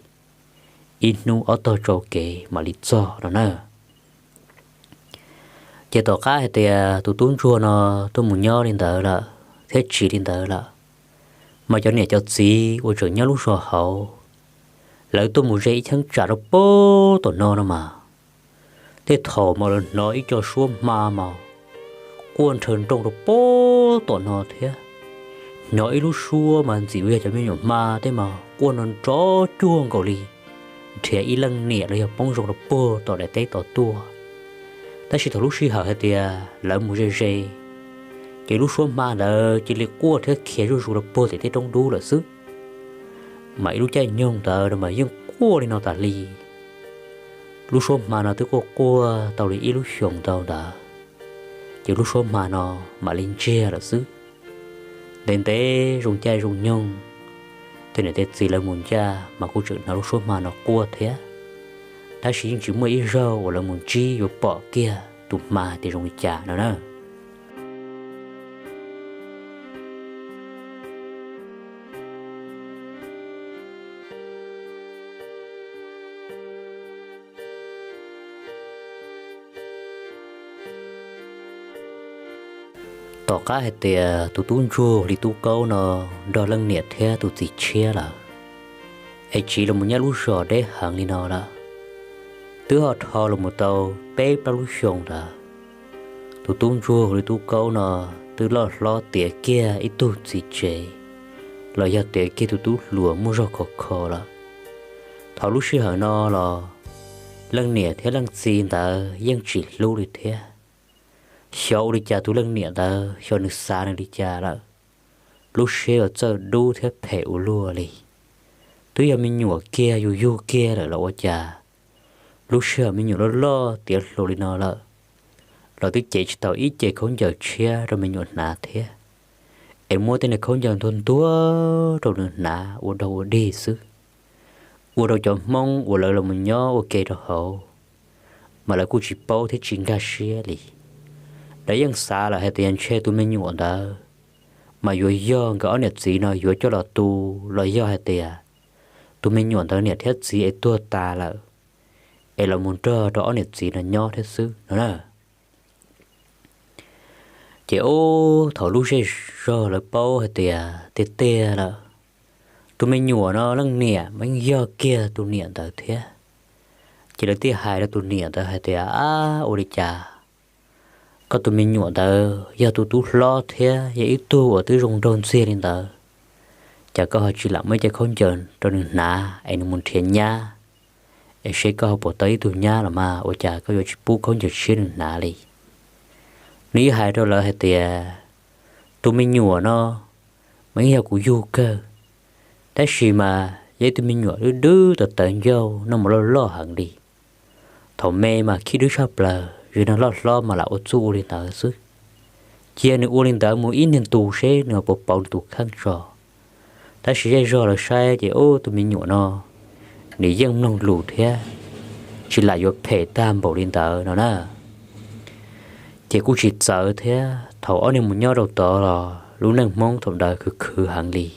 ib hnub ob tog tsau kev mam li txog no na. Ces tom qab hais tias tus tub ntsuag no tuaj mus nyob li ntawd lawm thiab tsiv li ntawd lawm, mas cov niam cov txiv uas tseem nyob lub zos hauv, lawv tuaj mus ze ib cheeb tsam rau puag tom no no mas, tej thaum mas lawv hnov ib co suab hma mas quaj nrhaw nrooj rau puag tom no thiab. Hnov ib lub suab mas ntxim ua yog cov me nyuam hma tej mas quaj nrov nrov cuag nkaus li nrhiav ib leej niam los yog poob zoo rau puag tom daim teb tod tuaj. Tab sis thaum lub sij hawm hais tias lawv mus ze ze, ces lub suab hma ntawd cia li quaj thiab khiav zuj zus rau puag tim tej roob dub lawm xwb. Mas ib lub caij nyoog ntawd mas yeej quaj li no tas li. Lub suab hma no twb quaj quaj tau li ib lub xyoos ntau ntawd, ces lub suab hma no mam li ntsiag lawm xwb. Ntev ntev zoo caij zoo nyoog, tej niam tej txiv lawv mus ncaj mas kuj tseem hnov lub suab hma no quaj thiab, tab sis yeej tsis muaj ib zaug uas lawv mus ntsib yuav pom kiag tus hma tias zoo li cas no na. Tom qab hais tias tus tub ntsuag li tub kaub no nrog leej niam thiab tus txiv tshiab lawm, es tsiv los mus nyob lub zos deb heev li no lawm, twb ho dhau los mus tau peb plaub lub xyoo ntawd, tus tub ntsuag li tub kaub no twb loj hlob tiav kiag ib tug txiv tsev, los yog tiav kiag tus tub hluas muaj zog khov kho lawm. Thaum lub sij hawm no los leej niam thiab leej txiv ntawd yeej tsis hlub li thiab. Xyov ua li cas tus leej niam ntawd xyov nws xav nws li cas lawm, lub siab yuav txawj dub thiab phem ua luaj li. Twb yog me nyuam kiag yug yug kiag lawm los ua cas lub sij hawm me nyuam loj loj tiav hluas li no lawm, los twb cev tsis tau ib ce khaub ncaws tshiab rau me nyuam hnav thiab, es muab tej niag khaub ncaws ntuag ntuag rau nws hnav ua dog ua dig xwb. Ua rau cov Hmoob uas lawv los mus nyob ua ke rau hauv, mas lawv kuj tsis paub thiab tsis nkag siab li. Lawv yeej xav lawm hais tias ntshe tus me nyuam ntawd mas yuav yog nkawd ob niam txiv no yuav coj los tu, los yog hais tias tus me nyuam ntawd niam thiab txiv es tuag tas lawm, es los mus nrog rau ob niam txiv no nyob thiab xwb no na. Ces ub, thaum lub zej zog lawv paub hais tias tiag tiag lawm, tus me nyuam no leej niam mas yeej yog kiag tus niam ntawd thiab. Ces lawv thiaj hais rau tus niam ntawd hais tias, Ab, ua li cas koj tus me nyuam ntawd yog tus tub hlob thiab yog ib tug uas twb zoo nraug ntxiag li ntawd, cas koj ho tsis lam muab ib co khaub ncaws rau nws hnav es nws mus nrhiav nyab, es seb koj ho puas tau ib tug nyab los mas ua cas koj yuav tsis pub khaub ncaws tshiab nws hnav li. Nws yeej hais rau lawv hais tias, tus me nyuam no mas yeej yog kuv yug kawg, tab sis mas yog ib tug me nyuam dub dub tawv tawv ncauj noj mov loj loj heev li. Thaum me mas khib dub tshaj plaws, zaum no loj hlob mas lam ua txuj ua li ntawd xwb. Cia nws ua li ntawd mus ib niag ntu seb nws ho puas pauv nws tus kheej tso. Tab sis zej zog lawv saib ces ub, tus me nyuam no nws yeej mloog lus thiab, tsis lam yuav phem tag npaum li ntawd no na. Ces kuj tsis txawv thiab, thaum ob niag mus nyob rau tod los lub neej Hmoob thaum ntawd khwv khwv heev li.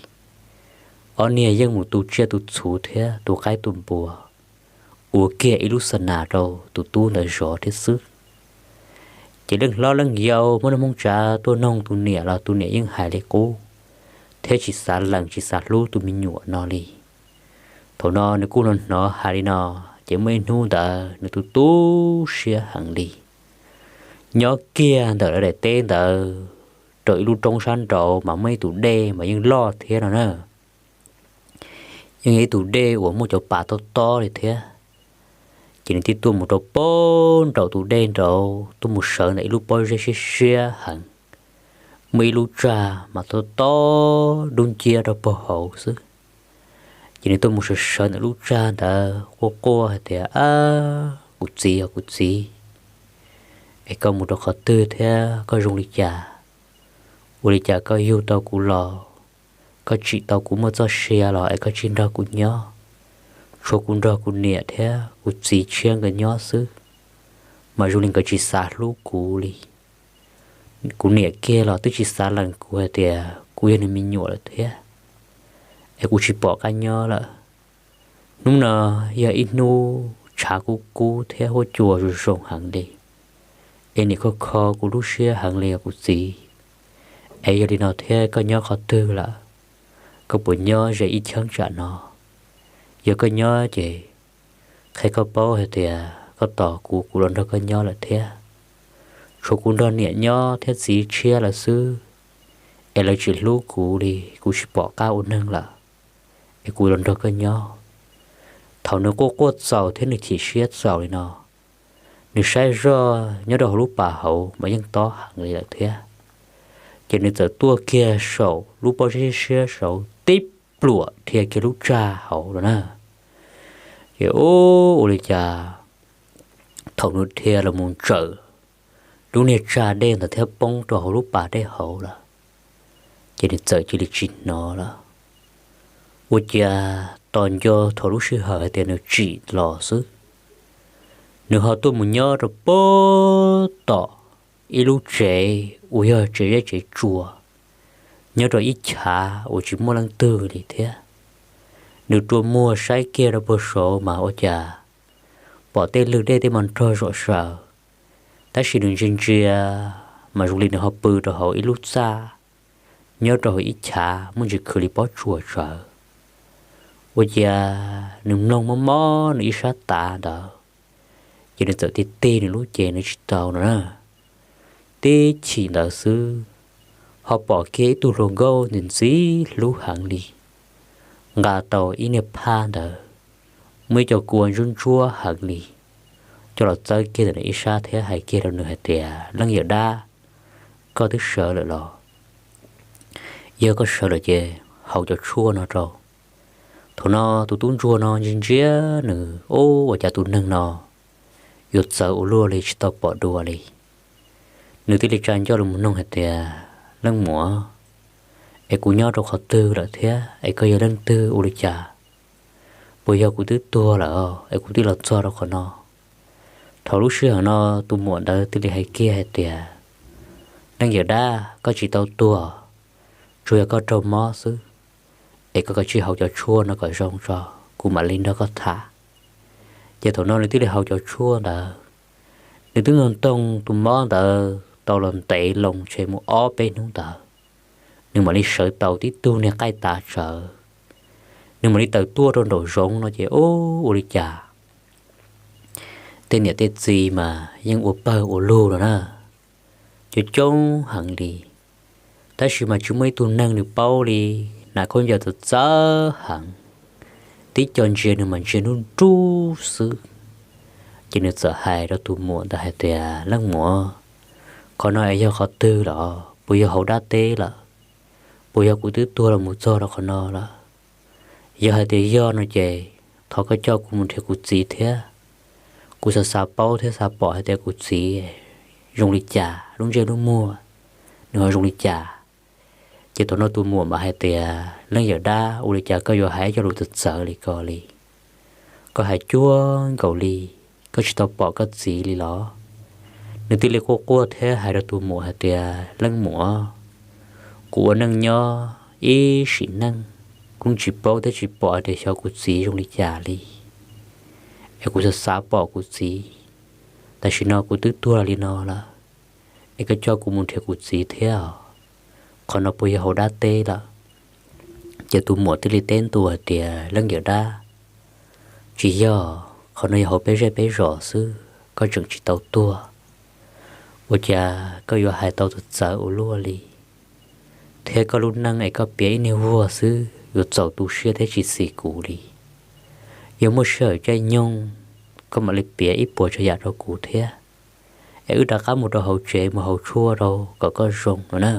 Ob niag yeej mus tu tsiaj tu txhuv thiab tu qaib tu npua, ua kiag ib lub xa nas rau tus tub ntawd zov thiab xwb. Ces leej hlob leej yau muaj neej Hmoob tsav tuaj noog tus niam los tus niam yeej hais li qub, thiab tsis xav lees tsis xav hlub tus me nyuam no li. Thaum no nws kuj hnov hnov hais li no, ces muaj ib hnub ntawd nws tu tu siab heev li. Nyob kiag ntawm lawv daim teb ntawd rau ib lub roob sab nraud mas muaj ib tus dej mas yeej loj thiab no na. Yeej yog ib tus dej uas muaj cov pas tob tob li thiab. Ces nws thiaj tuaj mus rau pem nraum tus dej nraud, tuaj mus sawv ntawm ib lub pob zeb siab siab heev, muaj ib lub tsag mas tob tob dub nciab rau puag hauv xwb. Ces nws tuaj mus sawv sawv ntawm lub tsag ntawd quaj quaj hais tias, Ab, kuv txiv os kuv txiv, es koj mus rau qhov twg thiab koj zoo li cas? Ua li cas koj yug tau kuv los, koj tsim tau kuv muaj txoj sia los es koj tsis nrog kuv nyob, tshuav kuv nrog kuv niam thiab kuv txiv tshiab nkawd nyob xwb, mas zoo li nkawd tsis xav hlub kuv li. Kuv niam kiag los twb tsis xav lees kuv hais tias kuv yog nws me nyuam lawm thiab, es kuv tsis pom qab nyob lawm. Hnub no yog ib hnub tshav kub kub thiab huab cua zoo zoo heev li, es nim kho kho kuv lub siab heev li os kuv txiv. Es yog li no thiab koj nyob qhov twg lawm? Koj puas nyob ze ib cheeb tsam no? Yog koj nyob ces qhia koj paub hais tias koj tos kuv, kuv los nrog koj nyob lawm thiab. Tshuav kuv nrog niam nyob thiab txiv tshiab lawm xwb, es lawv tsis hlub kuv li, kuv tsis pom qab ua neeg lawm, es kuv los nrog koj nyob. Thaum nws quaj quaj txaus thiab nws chim siab txaus li no, nws saib zoj nyob rau hauv lub pas hauv mas yeej tob heev li lawm thiab. Ces nws txawm tuaj kiag saum lub pob zeb siab saud tib pluam dhia kiag lub tsag hauv lawm na. Ces ub, ua li cas thaum nws dhia los mus ntsawm lub niag tsag dej ntawd thiab poob rau hauv lub pas dej hauv lawm, ces nws txawm cia li tsis hnov lawm. Ua ciav tos nco thaum lub sij hawm hais tias nws tsim los xwb, nws ho tuaj mus nyob rau pem tom ib lub tsev uas yog tsev zeb tsev tsua, nyob rau ib chav uas tsis muaj leej twg li thiab. Nws rua muag saib kiag rau puag saud mas ua cas pom tej lwg dej tej mas nrog zom zaws, tab sis nws ntsia ntsia mas zoo li nws ho pw rau hauv ib lub txaj, nyob rau hauv ib chav muaj ntsis khwv li pob tsuas tsawv. Ua ciav nws mloog mob mob nws ib sab tav ntawd, ces nws txawm tig tig nws lub cev nws tsis tau no na. Tib chim ntawd xwb, ho pom kiag ib tug hluas nkauj ntxim ntxim hlub heev li, nqa tau ib niag phaj ntawd, muaj ib co kua ntsuab ntsuab heev li, coj los txawb kiag ntawm nws ib sab thiab hais kiag rau nws hais tias, Leej yawm dab, koj twb sawv lawm los? Yog koj sawv lawm ces haus cov tshuaj no rau. Thaum no tus tub ntsuag no ntsia ntsia nws, ub, ua cas tus neeg no yuav txawv ua luaj li tsis tau pom dua li. Nws thiaj li tsa ncauj los mus noog hais tias, Leej muam, es kuv nyob rau qhov twg lawm thiab es koj yog leej twg ua li cas? Puas yog kuv twb tuag lawm es kuv twb los txog rau qhov no? Thaum lub sij hawm no tus muam ntawd thiaj li hais kiag hais tias, Leej yawm dab, koj tsis tau tuag, tsuas yog koj raug mob xwb, es koj kav tsij haus cov tshuaj no kom zoo tso, kuv mam li nrog koj tham. Ces thaum no nws thiaj li haus cov tshuaj ntawd, nws twb ntoog ntoog tus mob ntawd tau los ntev loo ntshe mus ob peb hnub ntawd, nws mam li sawv tau tib tug niag qaij tav tsawv. Nws mam li tawm tuaj rau nraum zoov no ces ub, ua li cas tej niam tej txiv mas yeej ua pawg ua lug los na, coob coob heev li. Tab sis mas tsis muaj ib tug neeg nws paub li, hnav khaub ncaws txawv txawv heev, tib co ntsia nws mas ntsia nruj nruj xwb. Ces nws txawm hais rau tus muam ntawd hais tias, Leej muam, qhov no es yog qhov twg lawm? Puas yog hauv dab teb lawm? Puas yog kuv twb tuag los mus txog rau qhov no lawm? Yog hais tias yog no ces thov koj coj kuv mus nrhiav kuv txiv thiab. Kuv xav xav paub thiab xav pom hais tias kuv txiv zoo li cas, lub ntsej lub muag nws ho zoo li cas. Ces thaum no tus muam mas hais tias, Leej yawm dab, ua li cas koj yuav hais cov lus txawv txawv li ko li? Koj hais cuag nkaus li koj tsis tau pom koj txiv li los? Nws thiaj li quaj quaj thiab hais rau tus muam hais tias, Leej muam, kuv ua neej nyob ib sim neej kuj tsis paub thiab tsis pom hais tias xyov kuv txiv zoo li cas li. Es kuv xav xav pom kuv txiv. Tam sim no kuv twb tuag li no lawm, es koj coj kuv mus nrhiav kuv txiv thiab os. Qhov no puas yog hauv dab teb lawm? Ces tus muam thiaj li teb ntua hais tias, Leej yawm dab, tsis yog, qhov no yog hauv peb zej peb zos xwb, koj tseem tsis tau tuag. Ua cas koj yuav hais tau txawv txawv ua luaj li? Thiab koj lub neej es koj piav ib niag vuag xwb yuav txaus tu siab thiab tsis xis kuv li. Yog muaj sij hawm caij nyoog koj mam li piav ib puas tsav yam rau kuv thiab, es wb rov qab mus rau hauv tsev mus haus tshuaj rau kom koj zoo no na.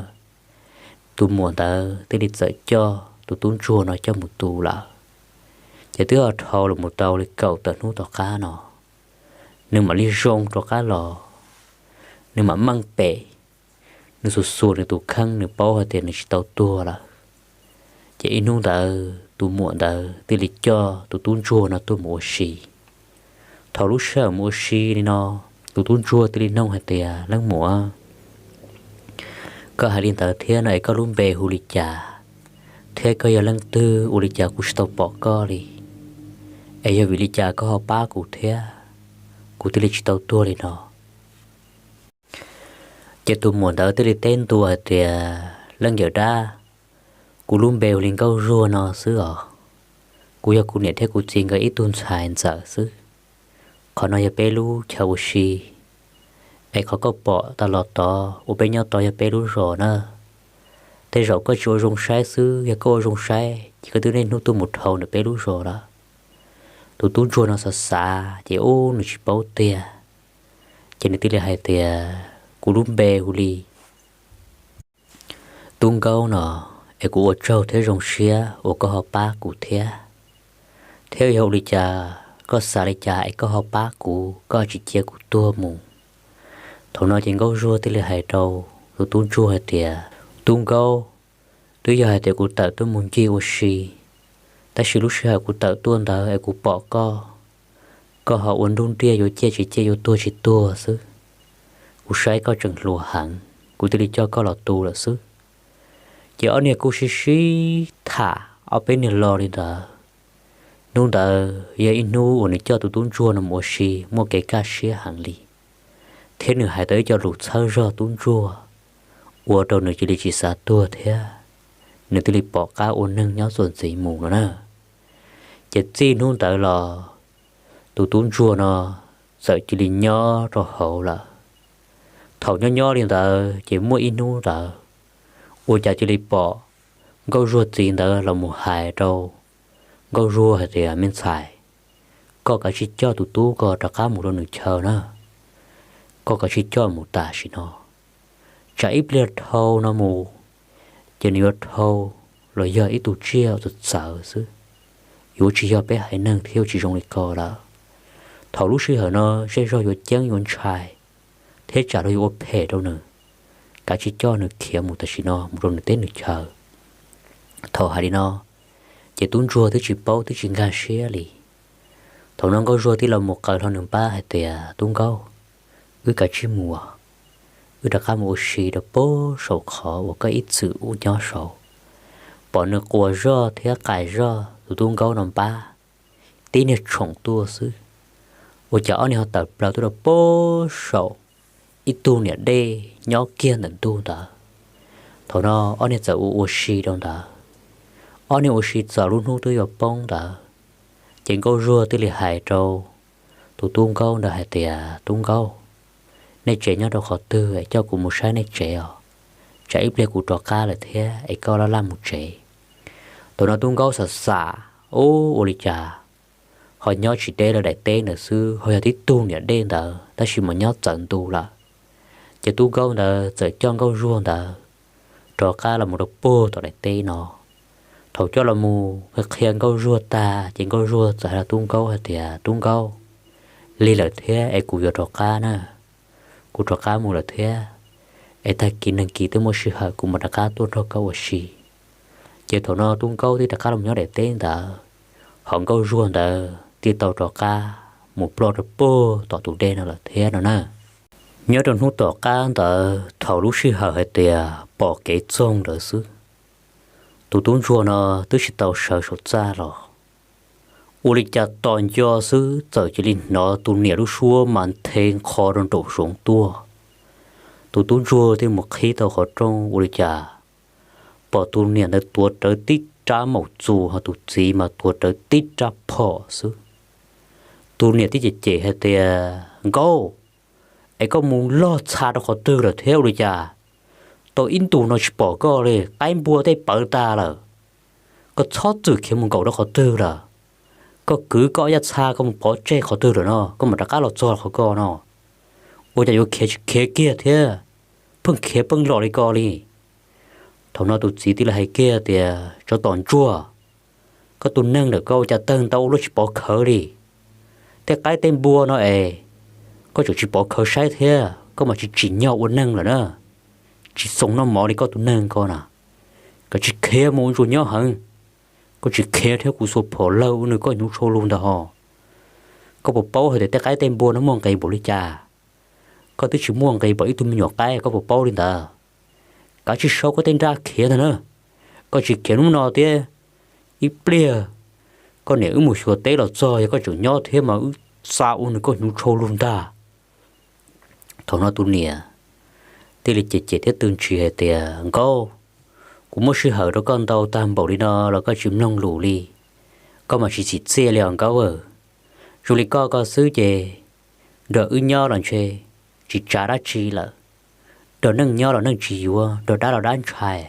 Tus muam ntawd thiaj li txawm coj tus tub ntsuag no coj mus tu lawm. Ces twb ho dhau los mus tau li kaum tawm hnub tom qab no, nws mam li zoo rov qab los. Nws mam meej pem, nws xuas xuas nws tus kheej, nws paub hais tias nws tsis tau tuag lawm. Ces ib hnub ntawd tus muam ntawd thiaj li coj tus tub ntsuag no tuaj mus ua si. Thaum lub sij hawm mus ua si li no, tus tub ntsuag thiaj li noog hais tias, Leej muam, koj hais li ntawd thiab no es koj lub npe hu li cas? Thiab koj yog leej twg, ua li cas kuv tsis tau pom koj li? Es yog vim li cas koj ho pab kuv thiab, kuv thiaj li tsis tau tuag li no? Ces tus muam ntawd thiaj li teb ntua hais tias, Leej yawm dab, kuv lub npe hu li Nkauj Zuag no xwb os. Kuv yog kuv niam thiab kuv txiv nkawd ib tug ntxhais ntxawm xwb. Qhov no yog peb lub chaw ua si, es qhov koj pom tas los tod uas peb nyob tod yog peb lub zos na. Tej zaum koj tsis ua zoo saib xwb, yog koj ua zoo saib ces koj twb niaj hnub tuaj mus dhau ntawm peb lub zos lawm. Tus tub ntsuag no xav xav ces ub nws tsis paub tiag, ces nws thiaj li hais tias, Kuv lub npe hu li Tub Nkaub no, es kuv ua tsaug thiab zoo siab uas koj ho pab kuv thiab. Thiab yog ua li cas, koj xav li cas es koj ho pab kuv, koj tsis cia kuv tuag mus? Thaum no ces Nkauj Zuag thiaj li hais rau tus tub ntsuag hais tias, Tub Nkaub, twb yog hais tias kuv tawm tuaj mus ncig ua si, tab sis lub sij hawm kuv tawm tuaj ntawd es kuv pom koj, koj ho ua nruj nriaj yuav ciaj tsis ciaj yuav tuag tsis tuag xwb. Kuv saib koj tseem hluas heev, kuv thiaj li coj koj los tu lawm xwb. Ces ob niag kuj sib sib tham ob peb niag lo li ntawd. Hnub ntawd yog ib hnub uas nws coj tus tub ntsuag no mus ua si muaj kev kaj siab heev li, thiab nws hais tau ib co lus txhawb zog tub ntsuag, ua rau nws cia li tsis xav tuag thiab, nws thiaj li pom qab ua neeg nyob txuas ntxiv mus no na. Ces txij hnub ntawd los tus tub ntsuag no txawm cia li nyob rau hauv lawm. Thaum nyob nyob li ntawd ces muaj ib hnub ntawd ua cas cia li pom Nkauj Zuag txiv ntawd los mus hais rau Nkauj Zuag hais tias, Me ntxhais, koj kav tsij coj tus tub ko rov qab mus rau nws chaw na, koj kav tsij coj mus tam sim no. Tsam ib pliag dhau no mus ces nws yuav dhau los yog ib tug tsiaj txawv txawv xwb, yuav tsis yog peb haiv neeg thiab yuav tsis zoo li ko lawm. Thaum lub sij hawm no zej zog yuav ceeb yuav ntshai, thiab tsam luag yuav ua phem rau nws. Kav tsij coj nws khiav mus tam sim no mus rau nws teb nws chaw. Thaum hais li no ces tub ntsuag twb tsis paub twb tsis nkag siab li. Thaum no Nkauj Zuag thiaj los mus qaws hlo nws npab hais tias, Tub Nkaub, wb kav tsij mus, wb rov qab mus ua si rau pem saum qhov uas koj ib txwm ub nyob saud. Pom nws quas zoj thiab qais zoj tus tub Nkaub no npab tib niag tshoom tuaj xwb, ua cas ob niag ho tawm plaws tuaj rau pem saum ib tug niam dej nyob kiag ntawm ntug ntawd. Thaum no ob niag txawm ua ua si rau ntawd. Ob niag ua si txog lub hnub twb yuav poob ntawd, ces Nkauj Zuag thiaj li hais rau tus tub Nkaub ntawd hais tias, Tub Nkaub, nej tsev nyob rau qhov twg es coj kuv mus saib nej tsev os. Tsam ib pliag kuv rov qab lawm thiab es koj laj laj mus tsev. Thaum no tub Nkaub xav xav, ub, ua li cas ho nyob tsis deb rau daim teb ntawd xwb, ho yog tib tug niam dej ntawd tab sis mas nyob txawv ntu lawm. Ces tub Nkaub ntawd txawm coj Nkauj Zuag ntawd rov qab los mus rau puag tom daim teb no. Thaum coj los mus qhia Nkauj Zuag tag ces Nkauj Zuag txawm hais rau tub Nkaub hais tias, Tub Nkaub, lig lawm thiab es kuv yuav rov qab na. Kuv rov qab mus lawm thiab, es tag kis nag kis twb muaj sij hawm kuv mam rov qab tuaj nrog koj ua si. Ces thaum no tub Nkaub thiaj rov qab los nyob daim teb ntawd, ho Nkauj Zuag ntawd thiaj tau rov qab mus ploj rau puag tom tus dej no lawm thiab no na. Nyob rau hnub tom qab ntawd thaum lub sij hawm hais tias pom kev txoog ntawd xwb, tus tub ntsuag no twb tsis tau sawv saum txaj los, ua li cas tos nco xwb txawm cia li hnov tus niam lub suab mas nthe nqho rau nraum zoov tuaj. Tus tub ntsuag thiaj mus qhib tau qhov rooj ua li cas pom tus niam ntawd tuav rawv tib rab maum txus ho tus txiv mas tuav rawv tib rab phom xwb. Tus niam thiaj cem cem hais tias, Nkaub, es koj mus log txha rau qhov twg lawm thiab ua li cas tau ib ntus no tsis pom koj li, qaib npua tej pawv tas lawm. Koj txhob txwm khiav mus nkaum rau qhov twg lawm. Koj kwv koj yaj txha koj mus pov tseg qhov twg lawm no koj mam rov qab los txog qhov ko no? Ua cas yuav khiav tsis khiav kiag thiab, pheej khiav pheej los li ko li? Thaum no tus txiv thiaj li hais kiag tias, Tsov tom ntsuag, koj tus neeg lawm koj ua cas tawg ntau ua luaj tsis pov khawv li? Tej qaib tej npua no es koj tseem tsis pov khawv saib thiab, koj mas tsis tsim nyog ua neeg lawm na. Tsis xoo noj mov li koj tus neeg ko na. Koj tsis khiav mus ua ntsuag nyob heev, koj tsis khiav thiab kuv xuas phom laws ua nws koj hnyuv tshau lug ntag ho. Koj puas paub hais tias tej qaib tej npua no muaj nqis npaum li cas? Koj twb tsis muaj nqis npaum ib tug me nyuam qaib koj puas paub li ntawd? Kav tsij sau koj tej nra khiav ntag na. Koj tsis khiav hnub no thiab ib pliag koj niam wb mus xyuas teb los txog yog koj tseem nyob thiab mas wb xa ua nws koj hnyuv tshau lug ntag. Thaum no tus niam thiaj li cem cem thiab tw ntshis hais tias, Nkaub, kuv muab sij hawm rau koj ntau tag npaum li no los koj tsis mloog lus li. Koj mas tsis txim txiaj li os Nkaub. Zoo li koj ko xwb ces nrog wb nyob los ntshe tsis tsav dab tsi lawm. Nrog neeg nyob los neeg tsis yuav, nrog dab los dab ntshai.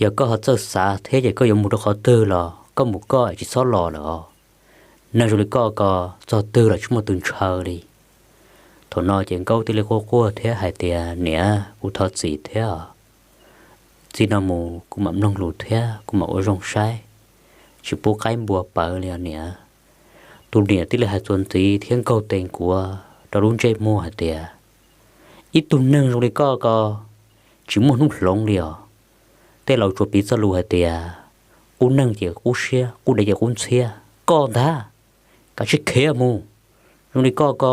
Yog koj ho txawj xav thiab ces koj yuav mus rau qhov twg los koj mus koj tsis txhob los lawm os. Neeg zoo li koj ko txog twg los tsis muaj tus ntshaw li. Thaum no ces Nkaub thiaj li quaj quaj thiab hais tias, Niam, kuv thov txim thiab. Txij no mus kuv mam mloog lus thiab kuv mam ua zoo saib, tsis pub qaib npua pawv li os niam. Tus niam thiaj li hais txuas ntxiv thiab nkaug tes nkuav rau lub ntsej muag hais tias, Ib tug neeg zoo li koj ko tsis muaj hnub hloov li os. Tej laus tsuas piv txoj lus hais tias, Qub neeg ces qub siab, qub dev ces qub ntxhiab. Koj ntag, kav tsij khiav mus. Zoo li koj ko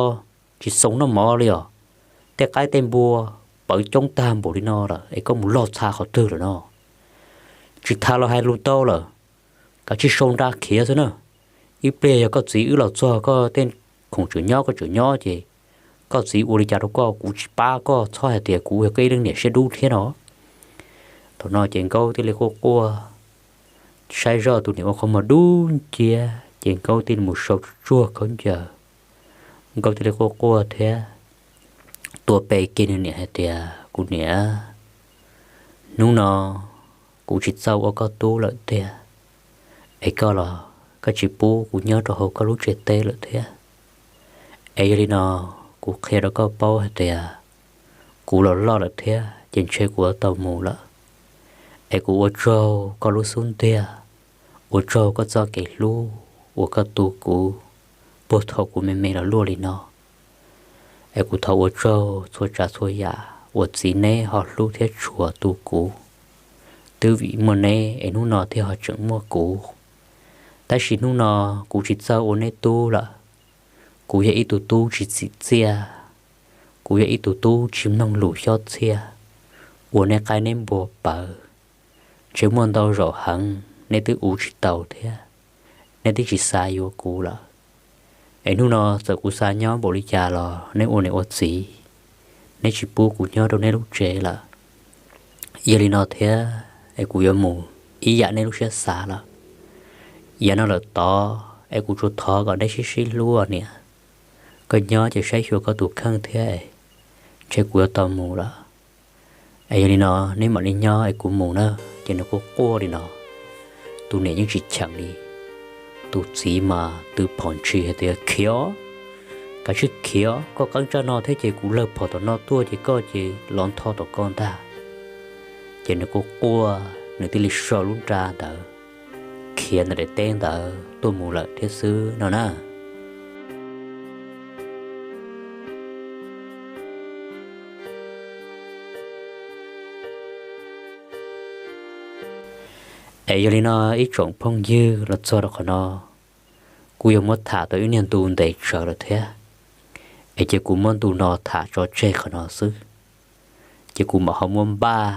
tsis xoo noj mov li os. Tej qaib tej npua pawv coob tag npaum li no lawm es koj mus log txha qhov twg lawm no? Tsis tas los hais lus tau lawm, kav tsij sau nra khiav xwb na. Ib pliag yog koj txiv wb los txog koj tej khoom tseem nyob koj tseem nyob ces koj txiv ua li cas rau koj kuv tsis pab koj, txhob hais tias kuv yog koj ib leej niam siab dub thiab no. Thaum no ces Nkaub thiaj li quaj quaj saib zoj tus niam ua qhov muag dub nciab ces Nkaub thiaj li mus sau tsuag tsuag khaub ncaws. Nkaub thiaj li quaj quaj thiab tua pe kiag nws niam hais tias, Kuv niam, hnub no kuv tsis txawj ua koj tub lawm tiag, es koj los koj tsis pub kuv nyob rau hauv koj lub tsev teb lawm thiab. Es yog li no kuv qhia rau koj paub hais tias kuv los loj lawm thiab ces ntshe kuv yuav tau mus lawm. Es kuv ua tsaug koj lub xub ntiag, ua tsaug koj txoj kev hlub uas koj tu kuv puag thaum kuv me me los luaj li no. Es kuv thov ua tsaug txhua tsav txhua yam uas txiv neb ho hlub thiab tshua tu kuv. Twb vim muaj neb es hnub no thiaj ho tseem muaj kuv. Tab sis hnub no kuv tsis txawj ua neb tub lawm. Kuv yog ib tug tub tsis txim txiaj, kuv yog ib tug tub tsis mloog lus xyob txhiaj, ua neb qaib neb npua pawv. Ntshe muaj ntau zaum heev neb twb uv tsis tau thiab, neb twb tsis xav yuav kuv lawm. Es hnub no txawm kuv xav nyob npaum li cas los neb ua niam ua txiv, neb tsis pub kuv nyob rau neb lub tsev lawm. Yog li no thiab es kuv yuav mus ib yam neb lub siab xav lawm. Yav no lawm tod es kuv tsuas thov kom neb sib sib hlub niam. Koj nyob ces saib xyuas koj tus kheej thiab, ntshe kuv yuav tau mus lawm. Es yog li no neb mam li nyob es kuv mus na. Ces nws quaj quaj li no. tus niam yeej tsis cheem li. Tus txiv mas twb phom ntshis hais tias, Khiav, kav tsij khiav, koj qeeb tsaj no thiab ces kuv lawg phom tom no tuaj ces koj ces lov ntho tom koj ntag. Ces nws kuj quaj, nws thiaj li so lub nra ntawd khiav ntawm daim teb ntawd tuaj mus lawm thiab xwb no na. Es yog li no ib tsoom phooj ywg, los txog rau qhov no kuj yog muab tham tau ib niag ntu ntev tsawv lawm thiab, es ces kuv muab ntu no tham tso tseg qhov no xwb. Ces kuv mam ho muab npaj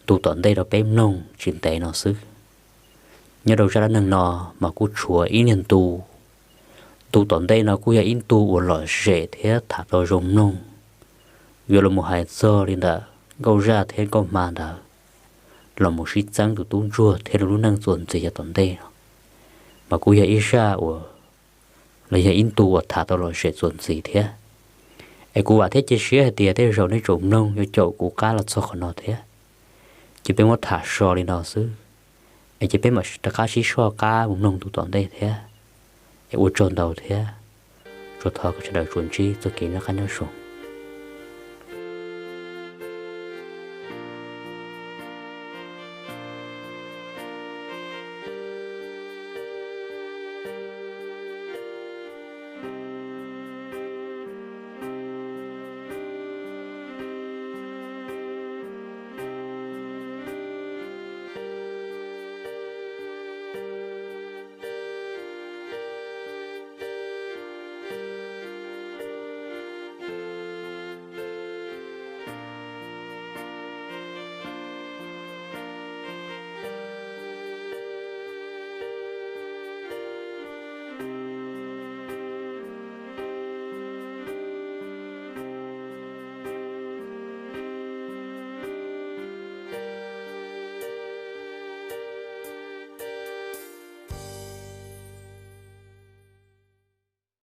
ntu tom ntej rau peb mloog tsis ntev no xwb. Nyob rau zaj dab neeg no mas kuj tshuav ib niag ntu. Ntu tom ntej no kuj yog ib ntu uas lom zem thiab tham tau zoo mloog. Yuav los mus hais txog li ntawm nkauj zaj thiab nkauj hma ntawd los mus sib txeeb tus tub ntsuag thiab lub neej txuas ntxiv yav tom ntej no, mas kuj yog ib zaj uas, los yog ib ntu uas tham tau lom zem txuas ntxiv thiab. Es kuv vam thiab cia siab hais tias tej zaum nej tsoom mloog yuav caum kuv qab los txog qhov no thiab. Ces peb muab tham so li no xwb, es ces peb mam rov qab sib soj qab mus mloog ntu tom ntej thiab. Es ua tsaug ntau thiab, tsuas thov kom sawv daws tsuas ntsib txoj kev noj qab nyob zoo.